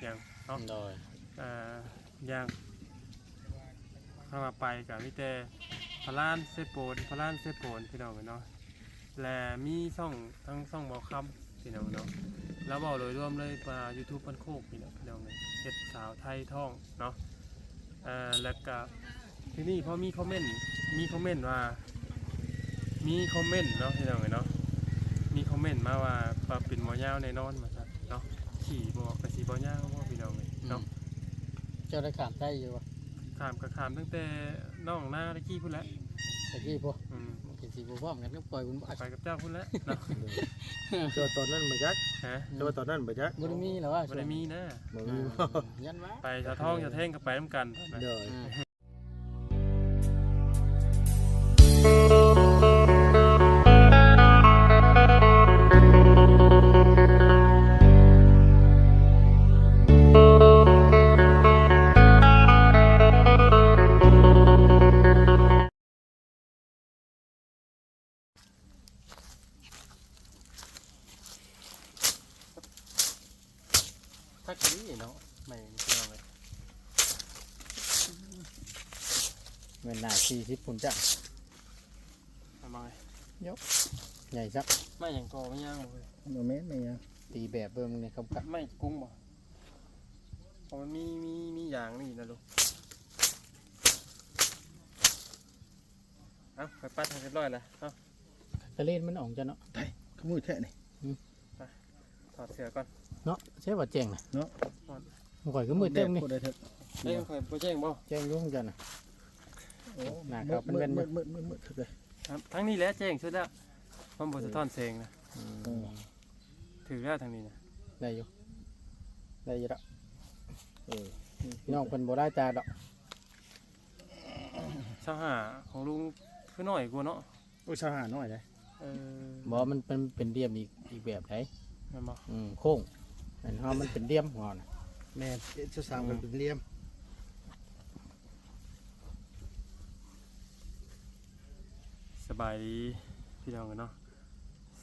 ຫຍັງເນາະ ໂດຍ ອ່າ ຢ່າງ ຖ້າວ່າໄປກໍມີແຕ່ພະລານເຊໂປນ ພະລານເຊໂປນ ພີ່ນ້ອງເອີຍເນາະ ແລະ ມີຊ່ອງ ທັງຊ່ອງເວົ້າຄຳ ພີ່ນ້ອງເນາະ ລາວເວົ້າໂດຍລວມເລີຍວ່າ YouTube ພັນໂຄກ ພີ່ນ້ອງ ພີ່ນ້ອງເອີຍ ເຮັດສາວໄທທ້ອງເນາະ ເອີ ແລ້ວກະທີນີ້ພໍມີຄອມເມັນ ມີຄອມເມັນວ່າ ມີຄອມເມັນເນາະ ພີ່ນ້ອງເອີຍເນາະ ມີຄອມເມັນມາວ່າ ວ່າເປັນບໍ່ຍາວແນ່ນອນວ່າຊັ້ນເນາະ ຂີ່ບໍ່ ກະຊິບໍ່ຍາວບໍ່ ພີ່ນ້ອງເອີຍເນາະ ອືມ ເຈົ້າໄດ້ຂ້າມໄທຢູ່ບໍ່? ຂ້າມກະຂ້າມຕັ້ງແຕ່ໜອງນາຕະກີ້ພຸ້ນແຫຼະ ຕະກີ້ພຸ້ນ ອືມ ກະຊິບໍ່ພ້ອມກັນກັບຂ້ອຍພຸ້ນບໍ່? ໄປກັບເຈົ້າພຸ້ນແຫຼະເນາະ ແຕ່ວ່າຕອນນັ້ນບໍ່ຈັກ ຮະ ແຕ່ວ່າຕອນນັ້ນບໍ່ຈັກ ບໍ່ໄດ້ມີແລ້ວວ່າ ບໍ່ໄດ້ມີນະ ບໍ່ມີ ອ່າ ຍັນວ່າ ໄປສາວທອງສາວແທງກໍໄປນຳກັນ ໂດຍ ອ່າ ຄັກດີເນາະ ໄມ້ນີ້ພີ່ນ້ອງເອີຍ ແມ່ນໜ້າສີ່ສິບພຸ້ນຈ້າ ເອົາມາເລີຍ ໂຍ ໃຫຍ່ຊະ ໄມ້ຫຍັງກໍໄມ້ຍາງບໍ່ເອີຍ ບໍ່ແມ່ນໄມ້ຍາງ ຕີແບບເບິ່ງໃນຄຳກັບ ໄມ້ກຸງບໍ່ ເພາະມັນມີ ມີ ມີຢາງນີ້ນະລູກ ເອົາ ຂ້ອຍປັດໃຫ້ຮຽບຮ້ອຍແລ້ວເນາະ ກະເລນມັນອອກຈ້ະເນາະ ໄດ້ ຄືມືດແທ້ນີ້ ອືມ ໄປ ຖອດເສື້ອກ່ອນເນາະ ໃຊ່ວ່າແຈ້ງນະເນາະ ຂ້ອຍຄືມືດແທ້ນີ້ ເອີ ຂ້ອຍບໍ່ແຈ້ງບໍ່ ແຈ້ງຢູ່ຂອງເຈົ້ານະ ໂອ້ ໜ້າຂາວເປັນແວ່ນ ມືດໆໆໆ ທາງນີ້ແຫຼະແຈ້ງສຸດແລ້ວ ມັນບໍ່ສະທ້ອນແສງນະ ອືມ ຖືກແລ້ວທາງນີ້ນະ ໄດ້ຢູ່ ໄດ້ຢູ່ດອກ ເອີ ນ້ອງເພິ່ນບໍ່ໄດ້ຕາດອກ ຊາວຫ້າຂອງລຸງຄືນ້ອຍກວ່າເນາະ ໂອ້ຍ ຊາວຫ້ານ້ອຍເດ້ ເອີ ບໍ່ ມັນ ມັນເປັນຫຼ່ຽມອີກ ອີກແບບໃດ ແມ່ນບໍ່? ອືມ ໂຄ້ງ ແມ່ນເຮົາມັນເປັນຫຼ່ຽມຂອງເຮົານະ ແມ່ນ ເອັດຊາວສາມ ອືມ ມັນເປັນຫຼ່ຽມ ສະບາຍດີພີ່ນ້ອງເນາະ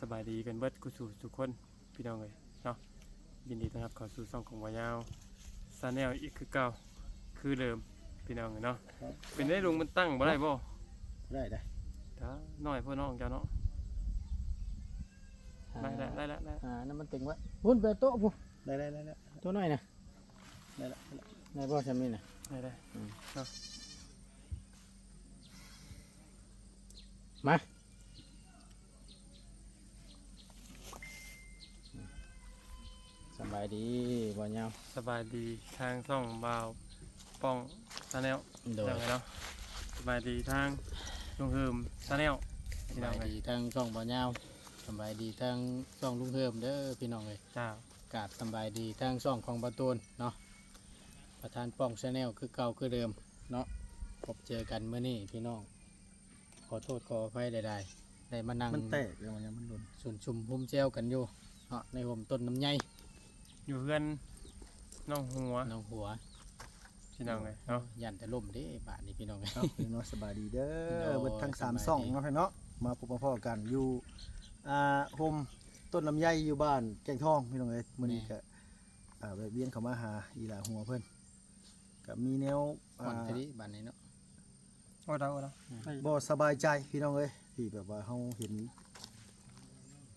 ສະບາຍດີກັນເບິດຄູ່ສູ່ທຸກຄົນ ພີ່ນ້ອງເອີຍເນາະ ຍິນດີຕ້ອນຮັບເຂົ້າສູ່ຊ່ອງຂອງບ່າວຍາວ Channel ອີກຄືເກົ່າຄືເດີມ ພີ່ນ້ອງເອີຍເນາະ ເປັນໄດລຸງ ມັນຕັ້ງບໍ່ໄດ້ບໍ່? ບໍ່ໄດ້ເດ້ ນ້ອຍໂພດນ້ອງເຈົ້າເນາະ ໄດ້ ໄດ້ ໄດ້ ໄດ້ ອ່າ ນັ້ນມັນເຕັງໄວ້ ພຸ້ນໄປໂຕະພຸ້ນ ໄດ້ ໄດ້ ໄດ້ ໄດ້ ໂຕະນ້ອຍນະ ໄດ້ລະ ໄດ້ລະ ໄດ້ບໍ່ຊ່ຳນີ້ນະ ໄດ້ ໄດ້ ອືມ ເນາະ ມາ ສະບາຍດີບ່າວຍາວ ສະບາຍດີທາງຊ່ອງບ່າວປ້ອງ Channel ໂດຍ ເນາະ ສະບາຍດີທາງລຸງເຮີມ Channel ສະບາຍດີທາງຊ່ອງບ່າວຍາວ ສະບາຍດີທາງຊ່ອງລຸງເຮີມເດີພີ່ນ້ອງເອີຍ ເຈົ້າ ກາບສະບາຍດີທາງຊ່ອງຂອງບ່າວຕູນເນາະ ປະທານປ້ອງ Channel ຄືເກົ່າຄືເດີມເນາະ ພົບເຈີກັນມື້ນີ້ພີ່ນ້ອງ ຂໍໂທດຂໍອະໄພຫຼາຍໆ ໄດ້ມານັ່ງ ມັນແຕກແລ້ວ ມັນ ມັນຫຼົ່ນ ຊຸມຊຸມໂຮມແຊວກັນຢູ່ເນາະ ໃນຮົ່ມຕົ້ນລຳໄຍ ຢູ່ເຮືອນໜອງຫົວ ໜອງຫົວ ພີ່ນ້ອງເອີຍເນາະ ຢ້ານແຕ່ລົ້ມເດ້ບາດນີ້ພີ່ນ້ອງເອີຍ ເນາະ ສະບາຍດີເດີ ໂດຍ ເບິດທັງສາມຊ່ອງເນາະ ເນາະ ມາພົບມາພໍ້ກັນຢູ່ ອ່າ ຮົ່ມຕົ້ນລຳໄຍຢູ່ບ້ານແກ້ງທອງ ພີ່ນ້ອງເອີຍ ມື້ນີ້ ແມ່ນ ກະ ອ່າ ແວະວຽນເຂົ້າມາຫາອີ່ຫຼ້າຫົວເພິ່ນ ກະມີແນວ ອ່າ ຮ້ອນອີ່ຫຼີບາດນີ້ເນາະ ໂອ້ດາວ ໂອ້ດາວ ອືມ ບໍ່ສະບາຍໃຈພີ່ນ້ອງເອີຍ ທີ່ແບບວ່າເຮົາເຫັນ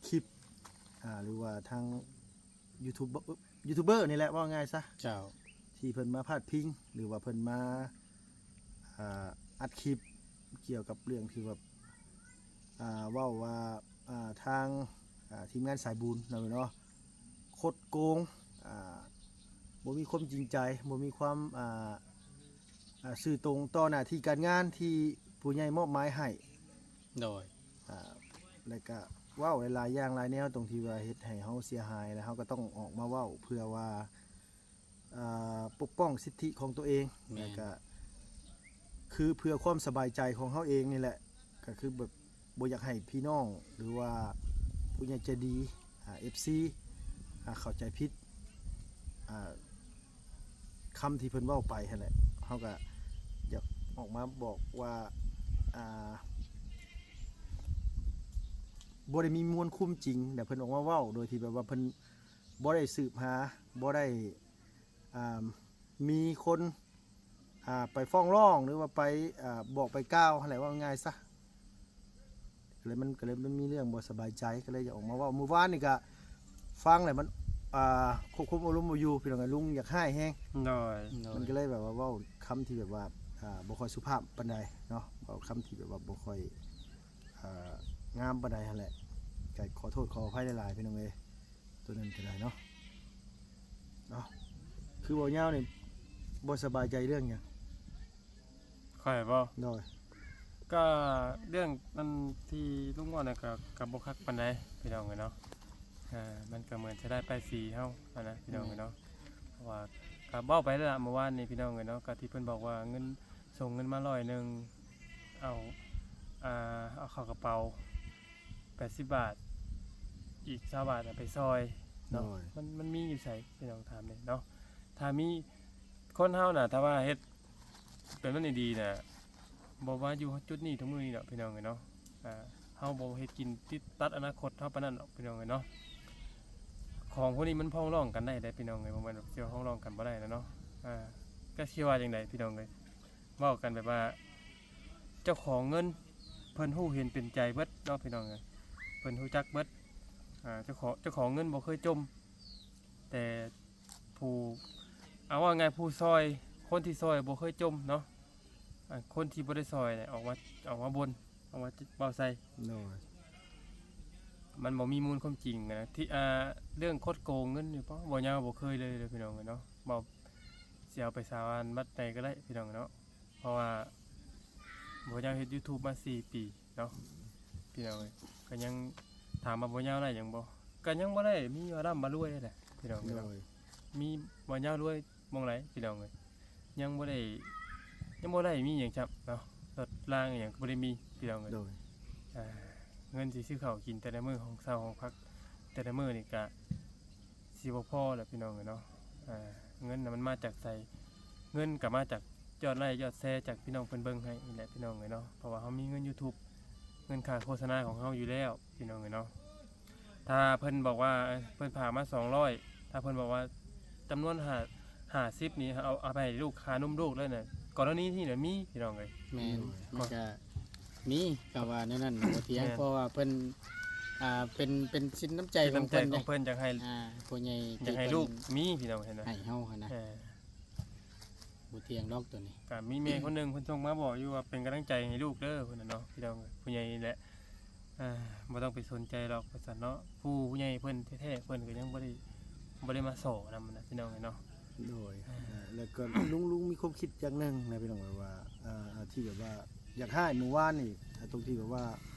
ຄລິບ ອ່າ ຫຼືວ່າທາງຢູທູບເບີ ຢູທູບເບີນີ້ແຫຼະ ເວົ້າງ່າຍຊະ ເຈົ້າ ທີ່ເພິ່ນມາພາດພິງ ຫຼືວ່າເພິ່ນມາ ອ່າ ອັດຄລິບກ່ຽວກັບເລື່ອງທີ່ແບບ ອ່າ ເວົ້າວ່າ ອ່າ ທາງ ອ່າ ທີມງານສາຍບຸນເນາະ ເນາະ ຄົດໂກງ ອ່າ ບໍ່ມີຄວາມຈິງໃຈ ບໍ່ມີຄວາມ ອ່າ ອ່າ ຊື່ຕົງຕໍ່ໜ້າທີ່ການງານທີ່ຜູ້ໃຫຍ່ມອບໝາຍໃຫ້ ໂດຍ ອ່າ ແລ້ວກະເວົ້າຫຼາຍໆຢ່າງຫຼາຍແນວ ຕົງທີ່ວ່າເຮັດໃຫ້ເຮົາເສຍຫາຍ ແລ້ວເຮົາກໍຕ້ອງອອກມາເວົ້າເພື່ອວ່າ ອ່າ ປົກປ້ອງສິດທິຂອງຕົວເອງ ແມ່ນ ແລ້ວກະຄືເພື່ອຄວາມສະບາຍໃຈຂອງເຮົາເອງນີ້ແຫຼະ ກໍຄືແບບບໍ່ຢາກໃຫ້ພີ່ນ້ອງ ຫຼືວ່າຜູ້ໃຫຍ່ໃຈດີ ອ່າ ເອັຟຊີ ອ່າ ເຂົ້າໃຈຜິດ ອ່າ ຄຳທີ່ເພິ່ນເວົ້າໄປຫັ້ນແຫຼະ ເຮົາກໍຢາກອອກມາບອກວ່າ ອ່າ ບໍ່ໄດ້ມີມູນຄຸມຈິງ ແຕ່ເພິ່ນອອກມາເວົ້າໂດຍທີ່ແບບວ່າເພິ່ນ ບໍ່ໄດ້ສືບຫາ ບໍ່ໄດ້ ອ່າ ມີຄົນ ອ່າ ໄປຟ້ອງຮ້ອງ ຫຼືວ່າໄປ ອ່າ ບອກໄປກ່າວຫັ້ນແຫຼະ ເວົ້າງ່າຍຊະ ກໍເລີຍ ມັນກໍເລີຍ ມັນມີເລື່ອງບໍ່ສະບາຍໃຈ ກໍເລີຍຢາກອອກມາເວົ້າ. ມື້ວານນີ້ກໍຟັງແລ້ວມັນ ອ່າ ຄວບຄຸມອາລົມບໍ່ຢູ່ ພີ່ນ້ອງເອີຍ ລຸງຢາກຮ້າຍແຮງ ໂດຍ ມັນກໍເລີຍແບບວ່າເວົ້າຄຳທີ່ແບບວ່າ ອ່າ ບໍ່ຄ່ອຍສຸພາບປານໃດເນາະ ເວົ້າຄຳທີ່ແບບວ່າບໍ່ຄ່ອຍ ອ່າ ງາມປານໃດຫັ້ນແຫຼະ ກໍຂໍໂທດຂໍອະໄພຫຼາຍໆ ພີ່ນ້ອງເອີຍ ໂຕນັ້ນກໍໄດ້ເນາະ. ເອົ້າ ຄືບໍ່ຍາວນີ້ບໍ່ສະບາຍໃຈເລື່ອງຫຍັງ? ຂ້ອຍບໍ? ໂດຍ ກໍເລື່ອງອັນທີ່ລຸງເວົ້ານັ້ນ ກໍ ກໍບໍ່ຄັກປານໃດ ພີ່ນ້ອງເອີຍເນາະ. ອ່າ ມັນກໍເໝືອນສາຍດ້າຍປ້າຍສີເຮົາຫັ້ນນະ ພີ່ນ້ອງເອີຍເນາະ ເພາະວ່າກໍເວົ້າໄປແລ້ວລະ ເມື່ອວານນີ້ ພີ່ນ້ອງເອີຍເນາະ ກໍທີ່ເພິ່ນບອກວ່າເງິນ ສົ່ງເງິນມາຮ້ອຍໜຶ່ງ ເອົາ ອ່າ ເອົາເຂົ້າກະເປົາແປດສິບບາດ ອີກຊາວບາດເອົາໄປຊ່ອຍເນາະ ໂດຍ ມັນ ມັນມີຢູ່ໃສ ພີ່ນ້ອງຖາມແດ່ເນາະ. ຖ້າມີ ຄົນເຮົານະ ຖ້າວ່າເຮັດແບບນັ້ນອີ່ຫຼີນະ ບໍ່ມາຢູ່ຈຸດນີ້ທຸກມື້ນີ້ດອກ ພີ່ນ້ອງເອີຍເນາະ. ອ່າ ເຮົາບໍ່ເຮັດກິນຕິດຕັດອະນາຄົດເຮົາປານນັ້ນດອກ ພີ່ນ້ອງເອີຍເນາະ. ຂອງພວກນີ້ມັນຟ້ອງຮ້ອງກັນໄດ້ເດ້ ພີ່ນ້ອງເອີຍ ບໍ່ແມ່ນວ່າຊິຟ້ອງຮ້ອງກັນບໍ່ໄດ້ນະເນາະ. ອ່າ ຈັກຊິວ່າຈັ່ງໃດ ພີ່ນ້ອງເອີຍ ເວົ້າກັນແບບວ່າ ເຈົ້າຂອງເງິນເພິ່ນຮູ້ເຫັນເປັນໃຈເບິດເນາະ ພີ່ນ້ອງເອີຍ ເພິ່ນຮູ້ຈັກເບິດ. ອ່າ ເຈົ້າຂອງ ເຈົ້າຂອງເງິນບໍ່ເຄີຍຈົ່ມ ແຕ່ຜູ້ ເອົາວ່າງ່າຍ ຜູ້ຊ່ອຍ ຄົນທີ່ຊ່ອຍບໍ່ເຄີຍຈົ່ມເນາະ. ອ່າ ຄົນທີ່ບໍ່ໄດ້ຊ່ອຍນີ້ອອກມາ ອອກມາບົ່ນ ອອກມາເວົ້າໃສ່ ໂດຍ ມັນບໍ່ມີມູນຄວາມຈິງນະ ທີ່ ອ່າ ເລື່ອງຄົດໂກງເງິນນີ້ ບໍ່ ບໍ່ຍາວ ບໍ່ເຄີຍເລີຍເດີ ພີ່ນ້ອງເອີຍເນາະ. ເວົ້າ ຊິເອົາໄປສາບານວັດໃດກໍໄດ້ ພີ່ນ້ອງເນາະ ເພາະວ່າບໍ່ຍາວເຮັດຢູທູບມາສີ່ປີເນາະ ພີ່ນ້ອງເອີຍ. ກໍຍັງ ຖາມວ່າບໍ່ຍາວໄດ້ຫຍັງບໍ່? ກໍຍັງບໍ່ໄດ້ມີວ່າລ່ຳວ່າລວຍເດ້ ພີ່ນ້ອງເອີຍເນາະ ໂດຍ ມີບໍ່ຍາວລວຍໝ່ອງໃດ ພີ່ນ້ອງເອີຍ ຍັງບໍ່ໄດ້ ຍັງບໍ່ໄດ້ມີຫຍັງຊ້ຳເນາະ ລົດລາງອີ່ຫຍັງກໍບໍ່ໄດ້ມີ ພີ່ນ້ອງເອີຍ ໂດຍ. ອ່າ ເງິນຊິຊື້ເຂົ້າກິນແຕ່ລະມື້ ຫ້ອງເຊົ່າຫ້ອງພັກແຕ່ລະມື້ນີ້ກະ ຊິບໍ່ພໍແຫຼະ ພີ່ນ້ອງເອີຍເນາະ. ອ່າ ເງິນນະມັນມາຈາກໃສ? ເງິນກໍມາຈາກຍອດໄລຍ໌ຍອດແຊຈາກພີ່ນ້ອງເພິ່ນເບິ່ງໃຫ້ນີ້ແຫຼະ ພີ່ນ້ອງເອີຍເນາະ ເພາະວ່າເຮົາມີເງິນຢູທູບ ເງິນຄ່າໂຄສະນາຂອງເຮົາຢູ່ແລ້ວ ພີ່ນ້ອງເອີຍເນາະ. ຖ້າເພິ່ນບອກວ່າ ເອີ ເພິ່ນຝາກມາສອງຮ້ອຍ ຖ້າເພິ່ນບອກວ່າຈຳນວນຫ້າ ຫ້າສິບນີ້ ເອົາ ເອົາໄປໃຫ້ລູກ ຄ່ານົມລູກເລີຍນະ ກໍລະນີທີ່ນະມີ ພີ່ນ້ອງເອີຍ ແມ່ນ ມັນກໍມີ ກໍວ່າແນວນັ້ນ ບໍ່ຖຽງ ແມ່ນ ເພາະວ່າເພິ່ນ ອ່າ ເປັນ ເປັນສິນນ້ຳໃຈຂອງເພິ່ນ ຂອງເພິ່ນຢາກໃຫ້ ອ່າ ຜູ້ໃຫຍ່ຢາກໃຫ້ລູກມີ ພີ່ນ້ອງເຫັນນະ ໃຫ້ເຮົາຫັ້ນນະ ເອີ ບໍ່ຖຽງດອກໂຕນີ້. ກໍມີແມ່ຄົນໜຶ່ງເພິ່ນສົ່ງມາບອກຢູ່ວ່າເປັນກຳລັງໃຈໃຫ້ລູກເດີ ເພິ່ນນະເນາະ ພີ່ນ້ອງເອີຍ ຜູ້ໃຫຍ່ແຫຼະ ອ່າ ບໍ່ຕ້ອງໄປສົນໃຈດອກວ່າຊັ້ນເນາະ. ຜູ້ ຜູ້ໃຫຍ່ເພິ່ນແທ້ໆ ເພິ່ນກໍຍັງບໍ່ໄດ້ ບໍ່ໄດ້ມາສໍນຳນະ ພີ່ນ້ອງເອີຍເນາະ ໂດຍ. ອ່າ ແລ້ວກໍລຸງ ລຸງມີຄວາມຄິດຢ່າງໜຶ່ງນະ ພີ່ນ້ອງ ແບບວ່າ ອ່າ ທີ່ແບບວ່າຢາກຮ້າຍມື້ວານນີ້ ອ່າ ຕົງທີ່ແບບວ່າ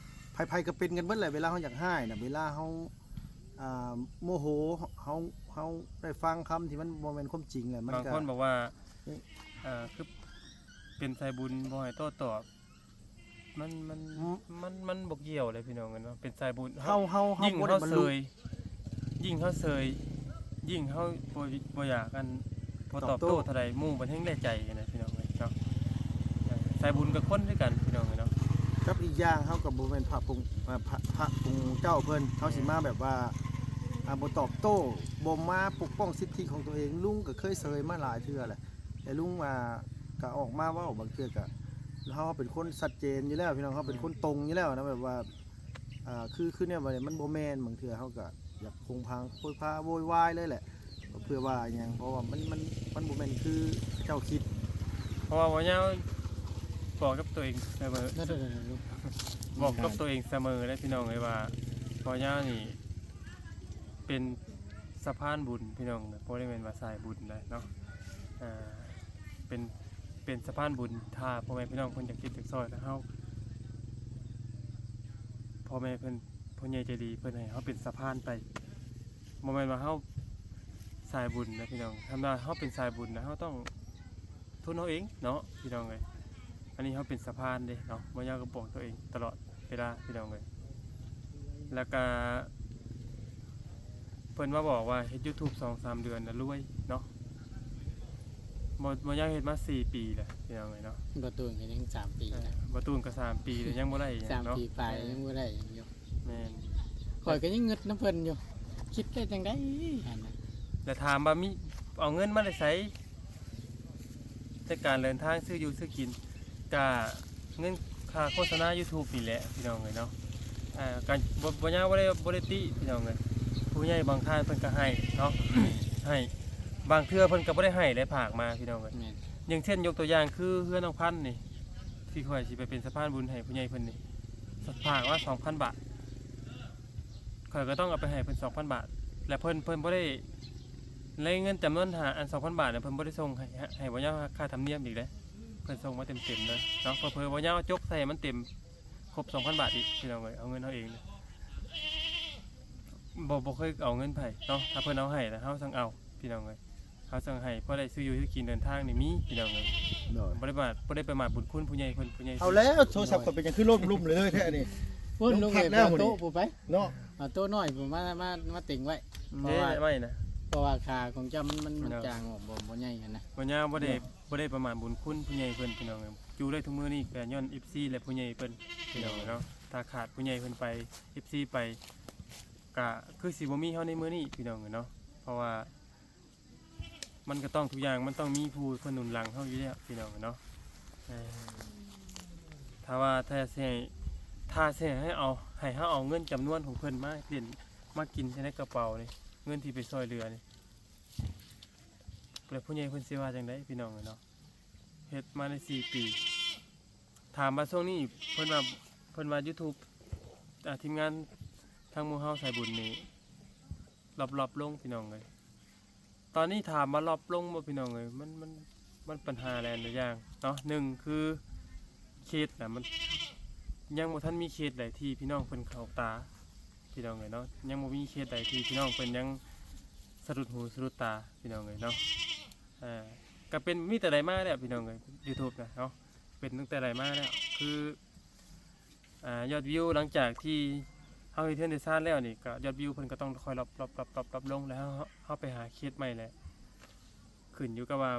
ໃຜໆກໍເປັນກັນເບິດແຫຼະ ເວລາເຮົາຢາກຮ້າຍນະ ເວລາເຮົາ ອ່າ ໂມໂຫ ເຮົາ ເຮົາໄດ້ຟັງຄຳທີ່ມັນບໍ່ແມ່ນຄວາມຈິງແຫຼະ ມັນ ບາງຄົນບອກວ່າ ເອີ ອ່າ ຄືເປັນສາຍບຸນບໍ່ໃຫ້ໂຕ້ຕອບ ມັນ ມັນ ອືມ ມັນ ມັນບໍ່ກ່ຽວເລີຍ ພີ່ນ້ອງເອີຍເນາະ. ເປັນສາຍບຸນ ເຮົາ ເຮົາ ເຮົາ ຍິ່ງເຮົາເຊີຍ ເຮົາບໍ່ໄດ້ບັນລຸ ຍິ່ງເຮົາເຊີຍ ຍິ່ງເຮົາບໍ່ ບໍ່ຢາກ ອັນ ບໍ່ຕອບໂຕ້ ຕອບໂຕ້ເທົ່າໃດ ໝູ່ເພິ່ນແຮ່ງໄດ້ໃຈນະ ພີ່ນ້ອງເອີຍເນາະ. ເອີ ສາຍບຸນກັບຄົນຄືກັນ ພີ່ນ້ອງເອີຍເນາະ ກັບອີກຢ່າງເຮົາກໍບໍ່ແມ່ນພະສົງ ເອີ ພະ ພະສົງເຈົ້າເພິ່ນ ເຮົາຊິມາແບບວ່າ ອ່າ ບໍ່ຕອບໂຕ້ ບໍ່ມາປົກປ້ອງສິດທິຂອງຕົວເອງ. ລຸງກໍເຄີຍເຊີຍມາຫຼາຍເທື່ອແຫຼະ ແຕ່ລຸງ ອ່າ ກໍອອກມາເວົ້າ ບາງເທື່ອກໍ ເຮົາເປັນຄົນຊັດເຈນຢູ່ແລ້ວ ພີ່ນ້ອງ ເຮົາເປັນ ແມ່ນ ຄົນຕົງຢູ່ແລ້ວນະ ແບບວ່າ ອ່າ ຄື ຄືແນວວ່ານີ້ມັນບໍ່ແມ່ນ ບາງເທື່ອເຮົາກໍຢາກໂພງພາງໂພຍພາໂວຍວາຍເລີຍແຫຼະ ເພື່ອວ່າຫຍັງ ເພາະວ່າມັນ ມັນ ມັນບໍ່ແມ່ນຄືເຂົາເຈົ້າຄິດ. ເພາະວ່າບໍ່ຍາວບອກກັບຕົວເອງສະເໝີ ນັ້ນໆໆ ບອກກັບຕົວເອງສະເໝີເດ້ ພີ່ນ້ອງເອີຍ ວ່າບໍ່ຍາວນີ້ ເປັນສະພານບຸນ ພີ່ນ້ອງ ບໍ່ໄດ້ແມ່ນວ່າສາຍບຸນໃດເນາະ. ເປັນ ເປັນສະພານບຸນ ຖ້າພໍ່ແມ່ພີ່ນ້ອງເພິ່ນຢາກເຮັດຢາກຊ່ອຍ ແລ້ວເຮົາ ພໍ່ແມ່ເພິ່ນ ຜູ້ໃຫຍ່ໃຈດີເພິ່ນໃຫ້ເຮົາເປັນສະພານໄປ ບໍ່ແມ່ນວ່າເຮົາສາຍບຸນນະ ພີ່ນ້ອງ. ຄັນວ່າເຮົາເປັນສາຍບຸນນະ ເຮົາຕ້ອງ ທຶນເຮົາເອງເນາະ ພີ່ນ້ອງເອີຍ. ອັນນີ້ເຮົາເປັນສະພານເດ້ເນາະ ບໍ່ຍາວກໍບອກຕົວເອງຕະຫຼອດເວລາ ພີ່ນ້ອງເອີຍ. ແລ້ວກະເພິ່ນມາບອກວ່າເຮັດຢູທູບສອງສາມເດືອນນະລວຍເນາະ ບໍ່ ບໍ່ຍາວເຮັດມາສີ່ປີແລ້ວ ພີ່ນ້ອງເອີຍເນາະ. ບໍ່ຕູນກໍຍັງສາມປີ ເອີ ນະ ບໍ່ຕູນກໍສາມປີແລ້ວ ຍັງບໍ່ໄດ້ຫຍັງເນາະ ສາມປີປາຍ ເອີ ຍັງບໍ່ໄດ້ຫຍັງຢູ່. ແມ່ນ ຂ້ອຍກໍຍັງງຶດນຳເພິ່ນຢູ່ ຄິດໄດ້ຈັ່ງໃດຫັ້ນນະ. ແລ້ວຖາມວ່າມີ ເອົາເງິນມາແຕ່ໃສ ໃນການເດີນທາງ ຊື້ຢູ່ຊື້ກິນ ກະເງິນຄ່າໂຄສະນາ YouTube ນີ້ແຫຼະ ພີ່ນ້ອງເອີຍເນາະ. ອ່າ ກະບໍ່ ບໍ່ຍາວ ບໍ່ໄດ້ ບໍ່ໄດ້ຕິ ພີ່ນ້ອງເອີຍ. ຜູ້ໃຫຍ່ບາງທ່ານເພິ່ນກະໃຫ້ເນາະ ໃຫ້ ບາງເທື່ອເພິ່ນກະບໍ່ໄດ້ໃຫ້ ແລະ ຝາກມາ ພີ່ນ້ອງເອີຍ. ແມ່ນ. ຢ່າງເຊັ່ນ ຍົກຕົວຢ່າງຄືເຮືອນນ້ອງພັນນີ້ ທີ່ຂ້ອຍຊິໄປເປັນສະພານບຸນໃຫ້ຜູ້ໃຫຍ່ເພິ່ນນີ້ ຝາກມາສອງພັນບາດ. ຂ້ອຍກໍຕ້ອງເອົາໄປໃຫ້ເພິ່ນສອງພັນບາດ ແລະ ເພິ່ນ ເພິ່ນບໍ່ໄດ້ ໃນເງິນຈຳນວນ ຫາ ອັນສອງພັນບາດນະ ເພິ່ນບໍ່ໄດ້ສົ່ງໃຫ້ ໃຫ້ ໃຫ້ບ່າວຍາວຄ່າທຳນຽມອີກເດ້. ເພິ່ນສົ່ງມາເຕັມໆເລີຍເນາະ. ເຜີໆບ່າວຍາວຈົກໃສ່ໃຫ້ມັນເຕັມຄົບສອງພັນບາດອີກ ພີ່ນ້ອງເອີຍ. ເອົາເງິນເຮົາເອງນະ ບໍ່ ບໍ່ເຄີຍເອົາເງິນໃຜເນາະ. ຖ້າເພິ່ນເອົາໃຫ້ລະເຮົາຈັ່ງເອົາ ພີ່ນ້ອງເອີຍ. ເຮົາສັ່ງໃຫ້ພໍໄດ້ຊື້ຢູ່ຊື້ກິນເດີນທາງນີ້ມີ ພີ່ນ້ອງເອີຍ. ໂດຍ. ບໍ່ໄດ້ປະໝາດ ບໍ່ໄດ້ປະໝາດບຸນຄຸນຜູ້ໃຫຍ່ເພິ່ນ ຜູ້ໃຫຍ່ ເອົາແລ້ວ ໂທລະສັບຂ້ອຍເປັນຫຍັງຄືລົ້ມລຸ່ມເລີຍແທ້ນີ້. ພຸ້ນ ລຸງເອກ ເອົາໂຕະຜູ້ໄປເນາະ ເອົາໂຕະນ້ອຍຜູ້ມາ ມາ ມາເຕັງໄວ້. ເດ້ ໄວ້ນະ ເພາະວ່າຂາຂອງເຈົ້າມັນ ມັນ ມັນຈາງອອກ ບໍ່ ບໍ່ໃຫຍ່ຫັ້ນນະ. ບໍ່ຍາວ ບໍ່ໄດ້ ບໍ່ໄດ້ປະໝາດບຸນຄຸນຜູ້ໃຫຍ່ເພິ່ນ ພີ່ນ້ອງເອີຍ. ຢູ່ໄດ້ທຸກມື້ນີ້ກໍຍ້ອນ ເອັຟຊີ ແລະ ຜູ້ໃຫຍ່ເພິ່ນ ພີ່ນ້ອງເນາະ. ຖ້າຂາດຜູ້ໃຫຍ່ເພິ່ນໄປ ເອັຟຊີ ໄປ ກະຄືຊິບໍ່ມີເຮົາໃນມື້ນີ້ ພີ່ນ້ອງເອີຍເນາະ. ເພາະວ່າ ມັນກໍຕ້ອງ ທຸກຢ່າງມັນຕ້ອງມີຜູ້ເພິ່ນໜູນຫຼັງເຮົາຢູ່ແລ້ວ ພີ່ນ້ອງເນາະ. ເອີ ຖ້າວ່າ ຖ້າຊິໃຫ້ ຖ້າຊິໃຫ້ເອົາ ໃຫ້ເຮົາເອົາເງິນຈຳນວນຂອງເພິ່ນມາຫຼິ້ນ ມາກິນໃສ່ໃນກະເປົານີ້ ເງິນທີ່ໄປຊ່ອຍເຫຼືອນີ້ ແລ້ວຜູ້ໃຫຍ່ເພິ່ນຊິວ່າຈັ່ງໃດ ພີ່ນ້ອງເນາະ. ເຮັດມາໄດ້ສີ່ປີ ຖາມວ່າຊ່ວງນີ້ເພິ່ນວ່າ ເພິ່ນວ່າ YouTube ອ່າ ທີມງານທາງໝູ່ເຮົາສາຍບຸນນີ້ ດຣອບ ດຣອບລົງ ພີ່ນ້ອງເອີຍ. ຕອນນີ້ຖາມວ່າດຣອບລົງບໍ່ ພີ່ນ້ອງເອີຍ ມັນ ມັນ ມັນປັນຫາຫຼາຍໆຢ່າງເນາະ. ໜຶ່ງຄືເຄສນະ ມັນຍັງບໍ່ທັນມີເຄສໃດທີ່ພີ່ນ້ອງເພິ່ນເຂົ້າຕາ ພີ່ນ້ອງເອີຍເນາະ. ຍັງບໍ່ມີເຄສໃດທີ່ພີ່ນ້ອງເພິ່ນຍັງສະດຸດຫູສະດຸດຕາ ພີ່ນ້ອງເອີຍເນາະ. ເອີ ກໍເປັນ ມີແຕ່ໃດມາແລ້ວ ພີ່ນ້ອງເອີຍ YouTube ນະເນາະ ເປັນຕັ້ງແຕ່ໃດມາແລ້ວ ຄື ອ່າ ຍອດວິວ ຫຼັງຈາກທີ່ເຮົາເຮັດເຮືອນເຮັດຊານແລ້ວນີ້ ກໍຍອດວິວເພິ່ນກໍຕ້ອງຄ່ອຍດຣອບ ດຣອບ ດຣອບ ດຣອບ ດຣອບລົງ ແລ້ວເຮົາ ເຮົາໄປຫາເຄສໃໝ່ແຫຼະ ຂຶ້ນຢູ່ກັບວ່າ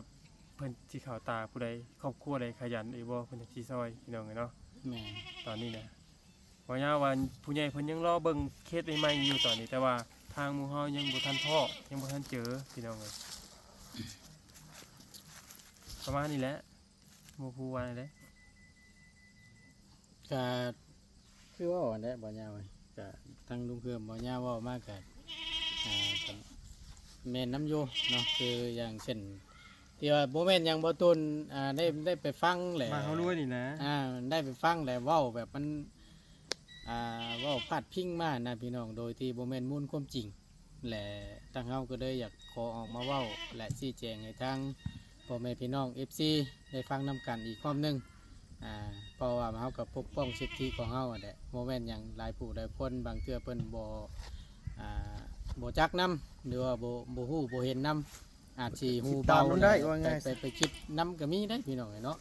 ເພິ່ນຊິເຂົ້າຕາຜູ້ໃດ ຄອບຄົວໃດຂະຫຍັນອີກບໍ່ ເພິ່ນຈັ່ງຊິຊ່ອຍ ພີ່ນ້ອງເອີຍເນາະ. ແມ່ນ. ຕອນນີ້ນະ ເວົ້າຍາວວ່າຜູ້ໃຫຍ່ເພິ່ນຍັງລໍເບິ່ງເຄສໃໝ່ໆຢູ່ຕອນນີ້ ແຕ່ວ່າທາງໝູ່ເຮົາຍັງບໍ່ທັນພໍ້ ຍັງບໍ່ທັນເຈີ ພີ່ນ້ອງເອີຍ. ປະມານນີ້ແຫຼະ ໝູ່ຜູ້ວ່າແນວໃດ. ກະຄືເວົ້າຫັ້ນແຫຼະ ບໍ່ຍາວ ກະທາງລຸງເພີ່ມ ບໍ່ຍາວເວົ້າມາກະ ອ່າ ກະແມ່ນນຳຢູ່ເນາະ. ຄືຢ່າງເຊັ່ນ ທີ່ວ່າບໍ່ແມ່ນຫຍັງ ບໍ່ຕູນ ອ່າ ໄດ້ ໄດ້ໄປຟັງແຫຼະ ມາເຮົາລວຍນີ້ນະ ອ່າ ໄດ້ໄປຟັງແຫຼະ ເວົ້າແບບມັນ ອ່າ ເວົ້າພາດພິງມານະ ພີ່ນ້ອງ ໂດຍທີ່ບໍ່ແມ່ນມູນຄວາມຈິງ ແລະ ທາງເຮົາກໍເລີຍຢາກຂໍອອກມາເວົ້າ ແລະ ຊີ້ແຈງໃຫ້ທາງພໍ່ແມ່ພີ່ນ້ອງ ເອັຟຊີ ໄດ້ຟັງນຳກັນອີກຮອບໜຶ່ງ. ອ່າ ເພາະວ່າເຮົາກໍປົກປ້ອງສິດທິຂອງເຮົາຫັ້ນແຫຼະ ບໍ່ແມ່ນຫຍັງ. ຫຼາຍຜູ້ຫຼາຍຄົນບາງເທື່ອເພິ່ນບໍ່ ອ່າ ບໍ່ຈັກນຳ ຫຼືວ່າບໍ່ ບໍ່ຮູ້ບໍ່ເຫັນນຳ ອາດຊິຮູ້ເບົາ ໄດ້ວ່າງ່າຍ ໄປ ໄປຄິດນຳກໍມີໄດ໋ ພີ່ນ້ອງເອີຍເນາະ.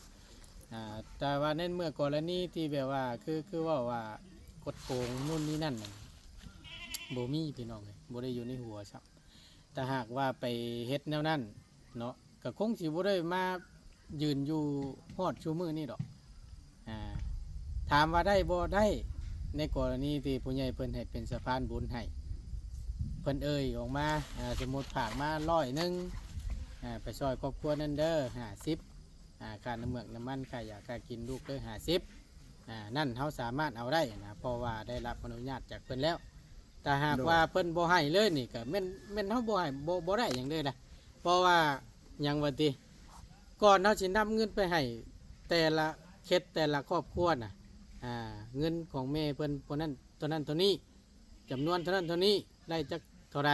ອ່າ ແຕ່ວ່າໃນເມື່ອກໍລະນີທີ່ແບບວ່າ ຄື ຄືເວົ້າວ່າກົດໂກງນູ້ນນີ້ນັ້ນນະ ບໍ່ມີ ພີ່ນ້ອງເອີຍ ບໍ່ໄດ້ຢູ່ໃນຫົວຊ້ຳ. ຖ້າຫາກວ່າໄປເຮັດແນວນັ້ນເນາະ ກໍຄົງຊິບໍ່ໄດ້ມາຢືນຢູ່ຮອດຊຸມື້ນີ້ດອກ. ອ່າ ຖາມວ່າໄດ້ບໍ່? ໄດ້ ໃນກໍລະນີທີ່ຜູ້ໃຫຍ່ເພິ່ນໃຫ້ເປັນສະພານບຸນໃຫ້ ເພິ່ນເອີ່ຍອອກມາ ອ່າ ສົມມຸດຝາກມາຮ້ອຍໜຶ່ງ ອ່າ ໄປຊ່ອຍຄອບຄົວນັ້ນເດີ ຫ້າສິບ ອ່າ ຄ່ານ້ຳເມືອກນ້ຳມັນ ຄ່າຢາຄ່າກິນລູກເດີ ຫ້າສິບ ອ່າ ນັ້ນເຮົາສາມາດເອົາໄດ້ນະ ເພາະວ່າໄດ້ຮັບອະນຸຍາດຈາກເພິ່ນແລ້ວ. ຖ້າຫາກ ໂດຍ ວ່າເພິ່ນບໍ່ໃຫ້ເລີຍນີ້ ກໍແມ່ນ ແມ່ນເຮົາບໍ່ໃຫ້ ບໍ່ ບໍ່ໄດ້ຫຍັງເລີຍນະ. ເພາະວ່າຫຍັງວ່າຕິ ກ່ອນເຮົາຊິນຳເງິນໄປໃຫ້ແຕ່ລະເຂດ ແຕ່ລະຄອບຄົວນະ ອ່າ ເງິນຂອງແມ່ເພິ່ນ ເທົ່ານັ້ນ ເທົ່ານັ້ນເທົ່ານີ້ ຈຳນວນເທົ່ານັ້ນເທົ່ານີ້ ໄດ້ຈັກເທົ່າໃດ